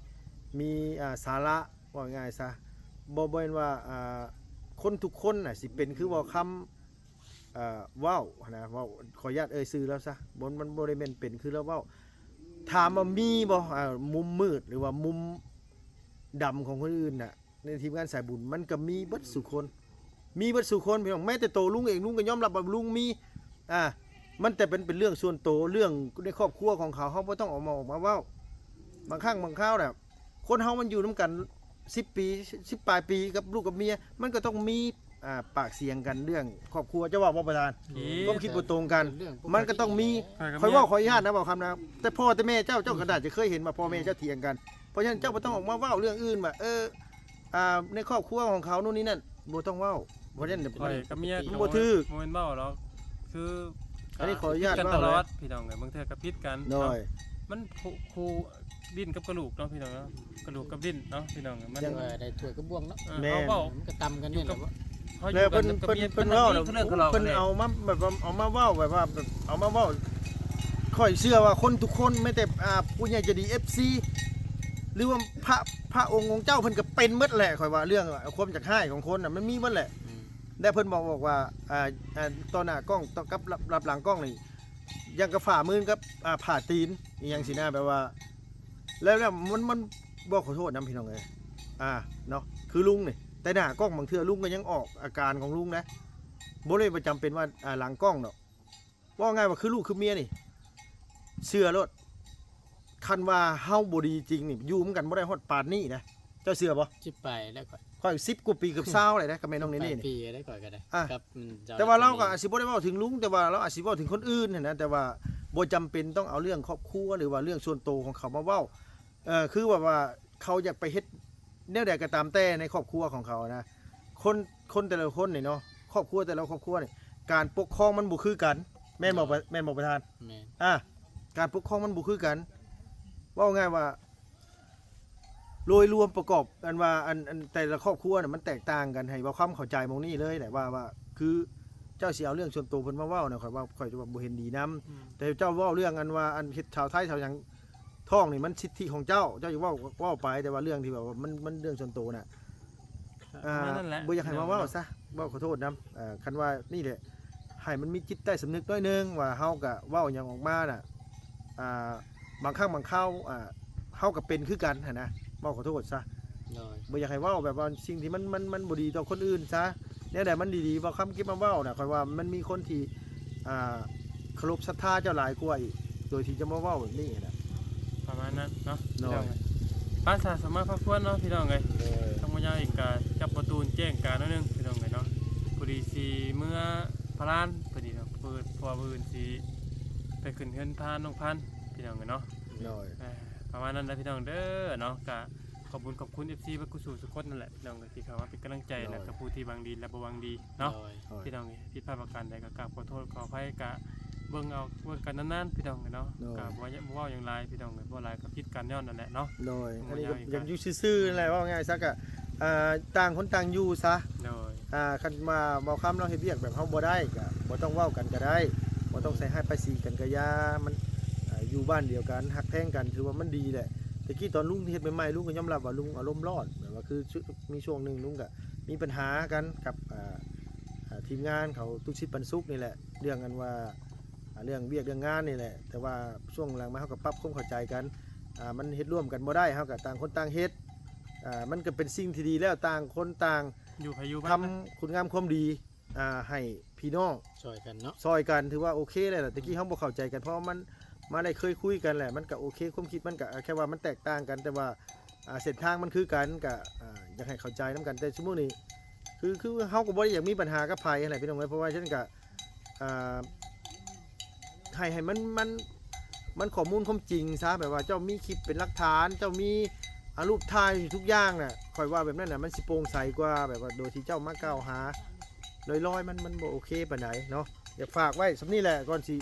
ມີ ອ່າ ສາລະ ເວົ້າງ່າຍໆຊະ ບໍ່ ບໍ່ແມ່ນວ່າ ອ່າ ຄົນທຸກຄົນນະຊິເປັນຄືເວົ້າຄຳ ເອີ ເວົ້າຫັ້ນນະ ເວົ້າ ຂໍອະນຸຍາດເອີ່ຍຊື່ລາວຊະ ບໍ່ ມັນບໍ່ໄດ້ແມ່ນເປັນຄືລາວເວົ້າ ຖາມວ່າມີບໍ່ ອ່າ ມຸມມືດ ຫຼືວ່າມຸມດຳຂອງຄົນອື່ນນະ ໃນທີມງານສາຍບຸນ ມັນກໍມີເບິດສູ່ຄົນ ມີເບິດສູ່ຄົນ ພີ່ນ້ອງ ແມ້ແຕ່ໂຕລຸງເອງ ລຸງກໍຍອມຮັບວ່າລຸງມີ ອ່າ ມັນແຕ່ເປັນ ເປັນເລື່ອງສ່ວນໂຕ ເລື່ອງໃນຄອບຄົວຂອງເຂົາ ເຮົາບໍ່ຕ້ອງເອົາມາ ອອກມາເວົ້າ ບາງຄັ້ງບາງຄາວນະ ຄົນເຮົາມັນຢູ່ນຳກັນສິບປີ ສິບປາຍປີກັບລູກກັບເມຍ ມັນກໍຕ້ອງມີ ອ່າ ປາກສຽງກັນເລື່ອງຄອບຄົວ ເຈົ້າວ່າບໍ່ປະທານ? ຄວາມຄິດບໍ່ຕົງກັນ ມັນກໍຕ້ອງມີ ຂ້ອຍເວົ້າຂໍອະນຸຍາດນະ ເວົ້າຄຳນະ ແຕ່ພໍ່ແຕ່ແມ່ເຈົ້າ ເຈົ້າກໍໜ້າຈະເຄີຍເຫັນວ່າພໍ່ແມ່ເຈົ້າຖຽງກັນ ເພາະສະນັ້ນເຈົ້າບໍ່ຕ້ອງອອກມາເວົ້າເລື່ອງອື່ນວ່າ ເອີ ອ່າ ໃນຄອບຄົວຂອງເຂົາໂນ່ນນີ້ນັ້ນ ບໍ່ຕ້ອງເວົ້າ ເພາະສະນັ້ນ ຂ້ອຍກັບເມຍ ບໍ່ຖືກ ບໍ່ແມ່ນເວົ້າດອກ ຄື ອັນນີ້ຂໍອະນຸຍາດເວົ້າ ກັນຕະຫຼອດ ພີ່ນ້ອງເອີຍ ບາງເທື່ອກໍຜິດກັນ ໂດຍ ມັນຄູ່ ຄູ່ ດິ້ນກັບກະດູກເນາະ ພີ່ນ້ອງເນາະ ກະດູກກັບດິ້ນເນາະ ພີ່ນ້ອງ ມັນ ຍັງວ່າໄດ້ຖ້ວຍກັບບ່ວງເນາະ ເອີ ແມ່ນ ເຮົາເວົ້າ ມັນກໍຕຳກັນນີ້ແຫຼະ ເຮົາຢູ່ກັນກັບເມຍ ເພິ່ນ ເພິ່ນເວົ້າ ເພິ່ນເອົາມາແບບວ່າ ເອົາມາເວົ້າແບບວ່າ ແບບເອົາມາເວົ້າ ຂ້ອຍເຊື່ອວ່າຄົນທຸກຄົນ ແມ້ແຕ່ ອ່າ ຜູ້ໃຫຍ່ໃຈດີ ເອັຟຊີ ຫຼືວ່າພະ ພະອົງຂອງເຈົ້າ ເພິ່ນກໍເປັນໝົດແຫຼະ ຂ້ອຍວ່າເລື່ອງຄວາມຢາກຮ້າຍຂອງຄົນນະ ມັນມີໝົດແຫຼະ ອືມ ແລະເພິ່ນບອກ ບອກວ່າ ອ່າ ອ່າ ຕໍ່ໜ້າກ້ອງ ຕໍ່ກັບ ລັບຫຼັງກ້ອງນີ້ ຢ່າງກັບຝາມືກັບ ອ່າ ຝາຕີນ ອີ່ຫຍັງຊີ້ນະ ແບບວ່າ ແລ້ວ ແລ້ວມັນ ມັນ ເວົ້າຂໍໂທດນຳ ພີ່ນ້ອງເອີຍ ອ່າ ເນາະ ຄືລຸງນີ້ ແຕ່ໜ້າກ້ອງບາງເທື່ອລຸງກໍຍັງອອກອາການຂອງລຸງນະ ບໍ່ໄດ້ວ່າຈຳເປັນວ່າ ອ່າ ຫຼັງກ້ອງດອກ ເວົ້າງ່າຍວ່າຄືລູກຄືເມຍນີ້ ເຊື່ອໂລດ ຄັນວ່າເຮົາບໍ່ດີຈິງນີ້ ຢູ່ນຳກັນບໍ່ໄດ້ຮອດປານນີ້ນະ ເຈົ້າເຊື່ອບໍ່? ສິບປາຍແລ້ວຂ້ອຍ ຂ້ອຍສິບກວ່າປີ ເກືອບຊາວແລ້ວນະ ກັບແມ່ນ້ອງເນເນ່ນີ້ ສິບປາຍປີແລ້ວຂ້ອຍກໍໄດ້ ອ່າ ກັບ ອືມ ແຕ່ວ່າລາວກໍອາດຊິບໍ່ໄດ້ເວົ້າເຖິງລຸງ ແຕ່ວ່າລາວອາດຊິເວົ້າເຖິງຄົນອື່ນຫັ້ນນະ ແຕ່ວ່າບໍ່ຈຳເປັນຕ້ອງເອົາເລື່ອງຄອບຄົວ ຫຼືວ່າເລື່ອງສ່ວນໂຕຂອງເຂົາມາເວົ້າ ເອີ ຄືແບບວ່າເຂົາຢາກໄປເຮັດແນວໃດກໍຕາມແຕ່ໃນຄອບຄົວຂອງເຂົານະ ຄົນ ຄົນແຕ່ລະຄົນນີ້ເນາະ ຄອບຄົວແຕ່ລະຄອບຄົວນີ້ ການປົກຄອງມັນບໍ່ຄືກັນ ແມ່ນບໍ່ ແມ່ນບໍ່ປະທານ? ແມ່ນ ອ່າ ການປົກຄອງມັນບໍ່ຄືກັນ ເວົ້າງ່າຍວ່າ ໂດຍລວມປະກອບ ອັນວ່າ ອັນ ອັນແຕ່ລະຄອບຄົວນະ ມັນແຕກຕ່າງກັນ ໃຫ້ເວົ້າຄວາມເຂົ້າໃຈໝ່ອງນີ້ເລີຍແຫຼະ ວ່າ ວ່າຄືເຈົ້າຊິເອົາເລື່ອງສ່ວນໂຕເພິ່ນມາເວົ້ານະ ຂ້ອຍວ່າ ຂ້ອຍວ່າບໍ່ເຫັນດີນຳ ອືມ ແຕ່ເຈົ້າເວົ້າເລື່ອງ ອັນວ່າ ອັນເຮັດຊາວໄທຊາວຫຍັງທ້ອງນີ້ ມັນສິດທິຂອງເຈົ້າ ເຈົ້າຈະເວົ້າ ເວົ້າໄປ ແຕ່ວ່າເລື່ອງທີ່ແບບວ່າ ມັນ ມັນເລື່ອງສ່ວນໂຕນະ ອ່າ ປະມານນັ້ນແຫຼະ ບໍ່ຢາກໃຫ້ມາເວົ້າຊະ ເວົ້າຂໍໂທດນຳ ເອີ ຄັນວ່ານີ້ແຫຼະ ໃຫ້ມັນມີຈິດໃຕ້ສຳນຶກໜ້ອຍໜຶ່ງວ່າເຮົາກະເວົ້າຫຍັງອອກມານະ ອ່າ ບາງຄັ້ງບາງຄາວ ອ່າ ເຮົາກະເປັນຄືກັນຫັ້ນນະ ເວົ້າຂໍໂທດຊະ ໂດຍ ບໍ່ຢາກໃຫ້ເວົ້າແບບວ່າສິ່ງທີ່ມັນ ມັນ ມັນບໍ່ດີຕໍ່ຄົນອື່ນຊະ ແນວໃດມັນດີໆ ເວົ້າຄຳເກັບມາເວົ້ານະ ຂ້ອຍວ່າມັນມີຄົນທີ່ ອ່າ ເຄົາລົບສັດທາເຈົ້າຫຼາຍກວ່າອີກ ໂດຍທີ່ຈະມາເວົ້າແບບນີ້ນະ ປະມານນັ້ນເນາະ ໂດຍ ພີ່ນ້ອງເອີຍ. ໄປຊະ ສະມາພັກຜ່ອນເນາະ ພີ່ນ້ອງເອີຍ. ໂດຍ ທາງໝໍຍາວເອງກະຈັບປະຕູແຈ້ງການໜ້ອຍໜຶ່ງ ພີ່ນ້ອງເອີຍເນາະ. ພໍດີຊິເມືອພະລານ ພໍດີເນາະ ເພາະວ່າມື້ອື່ນຊິໄປຂຶ້ນເຮືອນພານນ້ອງພັນ ພີ່ນ້ອງເອີຍເນາະ. ໂດຍ ເອີ ປະມານນັ້ນແຫຼະ ພີ່ນ້ອງເດີເນາະ. ກະຂອບບຸນຂອບຄຸນເອັຟຊີເບິດສູ່ສູ່ຄົນນັ້ນແຫຼະ ພີ່ນ້ອງເອີຍ ທີ່ເຂົ້າມາເປັນກຳລັງໃຈ ໂດຍ ໃນກັບຜູ້ທີ່ຫວັງດີ ແລະ ບໍ່ຫວັງດີເນາະ ໂດຍ ພີ່ນ້ອງເອີຍ. ຜິດພາດປະການໃດກໍກາບຂໍໂທດຂໍອະໄພ ກະເບິ່ງເອົາ ເບິ່ງກັນນານໆ ພີ່ນ້ອງເອີຍເນາະ. ໂດຍ ກະບໍ່ ບໍ່ເວົ້າຫຍັງຫຼາຍ ພີ່ນ້ອງເອີຍ ເວົ້າຫຼາຍກໍຜິດກັນຍ້ອນນັ້ນແຫຼະເນາະ. ໂດຍ ອືມ ອັນນີ້ກໍຢາກຢູ່ຊື່ໆ ນັ້ນແຫຼະ ເວົ້າງ່າຍຊະ ກະ ອ່າ ຕ່າງຄົນຕ່າງຢູ່ຊະ. ໂດຍ ອ່າ ຄັນວ່າບ່າວຄຳລາວເຮັດວຽກແບບເຮົາບໍ່ໄດ້ ກະບໍ່ຕ້ອງເວົ້າກັນກໍໄດ້ ບໍ່ຕ້ອງໃສ່ຮ້າຍປ້າຍສີກັນກໍຢ່າ. ມັນ ອ່າ ຢູ່ບ້ານດຽວກັນ ຮັກແພງກັນ ຖືວ່າມັນດີແຫຼະ. ແຕ່ກີ້ຕອນລຸງເຮັດໃໝ່ໆ ລຸງກໍຍອມຮັບວ່າລຸງອາລົມຮ້ອນ ແບບວ່າຄື ມີຊ່ວງໜຶ່ງລຸງກໍມີບັນຫາກັນກັບ ອ່າ ອ່າ ທີມງານເຂົາ ຕຸສິດ ປັນສຸກນີ້ແຫຼະ ເລື່ອງອັນວ່າ ອ່າ ເລື່ອງວຽກເລື່ອງງານນີ້ແຫຼະ. ແຕ່ວ່າຊ່ວງຫຼັງມາເຮົາກໍປັບຄວາມເຂົ້າໃຈກັນ ອ່າ ມັນເຮັດຮ່ວມກັນບໍ່ໄດ້ ເຮົາກໍຕ່າງຄົນຕ່າງເຮັດ. ອ່າ ມັນກໍເປັນສິ່ງທີ່ດີແລ້ວ ຕ່າງຄົນຕ່າງ ຢູ່ໃຜຢູ່ມັນ ທຳຄຸນງາມຄວາມດີ ອ່າ ໃຫ້ພີ່ນ້ອງ ຊ່ອຍກັນເນາະ ຊ່ອຍກັນ ຖືວ່າໂອເຄແລ້ວລະ. ແຕ່ກີ້ເຮົາບໍ່ເຂົ້າໃຈກັນ ເພາະວ່າມັນມາໄດ້ເຄີຍຄຸຍກັນແຫຼະ ມັນກໍໂອເຄ ຄວາມຄິດມັນກໍ ແຄ່ວ່າມັນແຕກຕ່າງກັນ ແຕ່ວ່າ ອ່າ ເສັ້ນທາງມັນຄືກັນ ກໍ ອ່າ ຢາກໃຫ້ເຂົ້າໃຈນຳກັນ. ແຕ່ຊຸມື້ນີ້ ຄື ຄືເຮົາກໍບໍ່ໄດ້ຢາກມີບັນຫາກັບໃຜຫັ້ນແຫຼະ ພີ່ນ້ອງເອີຍ. ເພາະວ່າສະນັ້ນກໍ ອ່າ ໃຫ້ ໃຫ້ມັນ ມັນ ມັນຂໍ້ມູນຄວາມຈິງຊະ ແບບວ່າເຈົ້າມີຄລິບເປັນຫຼັກຖານ ເຈົ້າມີ ອາ ຮູບຖ່າຍທຸກຢ່າງນະ ຂ້ອຍວ່າແບບນັ້ນນະ ມັນຊິໂປ່ງໃສກວ່າ ແບບວ່າໂດຍທີ່ເຈົ້າມາກ່າວຫາລອຍໆ ມັນ ມັນບໍ່ໂອເຄປານໃດເນາະ. ຢາກຝາກໄວ້ສ່ຳນີ້ແຫຼະ ກ່ອນຊິ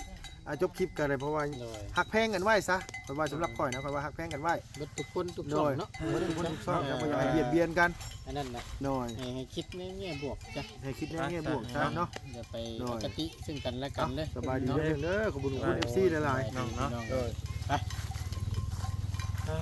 ອ່າ ຈົບຄລິບກັນເລີຍ ເພາະວ່າ ໂດຍ ຮັກແພງກັນໄວ້ຊະ ຂ້ອຍວ່າ ສຳລັບຂ້ອຍນະ ຂ້ອຍວ່າຮັກແພງກັນໄວ້ ເບິດທຸກຄົນທຸກຊ່ອງເນາະ ເບິດທຸກຄົນທຸກຊ່ອງ ເອີ ບໍ່ຢາກໃຫ້ບຽດບຽນກັນ ອັນນັ້ນນະ ໂດຍ ໃຫ້ ໃຫ້ຄິດໃນແງ່ບວກຊະ ໃຫ້ຄິດໃນແງ່ບວກຊະເນາະ ໂດຍ ຢ່າໄປ ໂດຍ ອະຄະຕິເຊິ່ງກັນແລະກັນເດີ ສະບາຍດີເນາະ ເດີ ຂອບຄຸນຂອບຄຸນ ເອັຟຊີ ຫຼາຍໆ ເນາະ ໂດຍ ໄປ.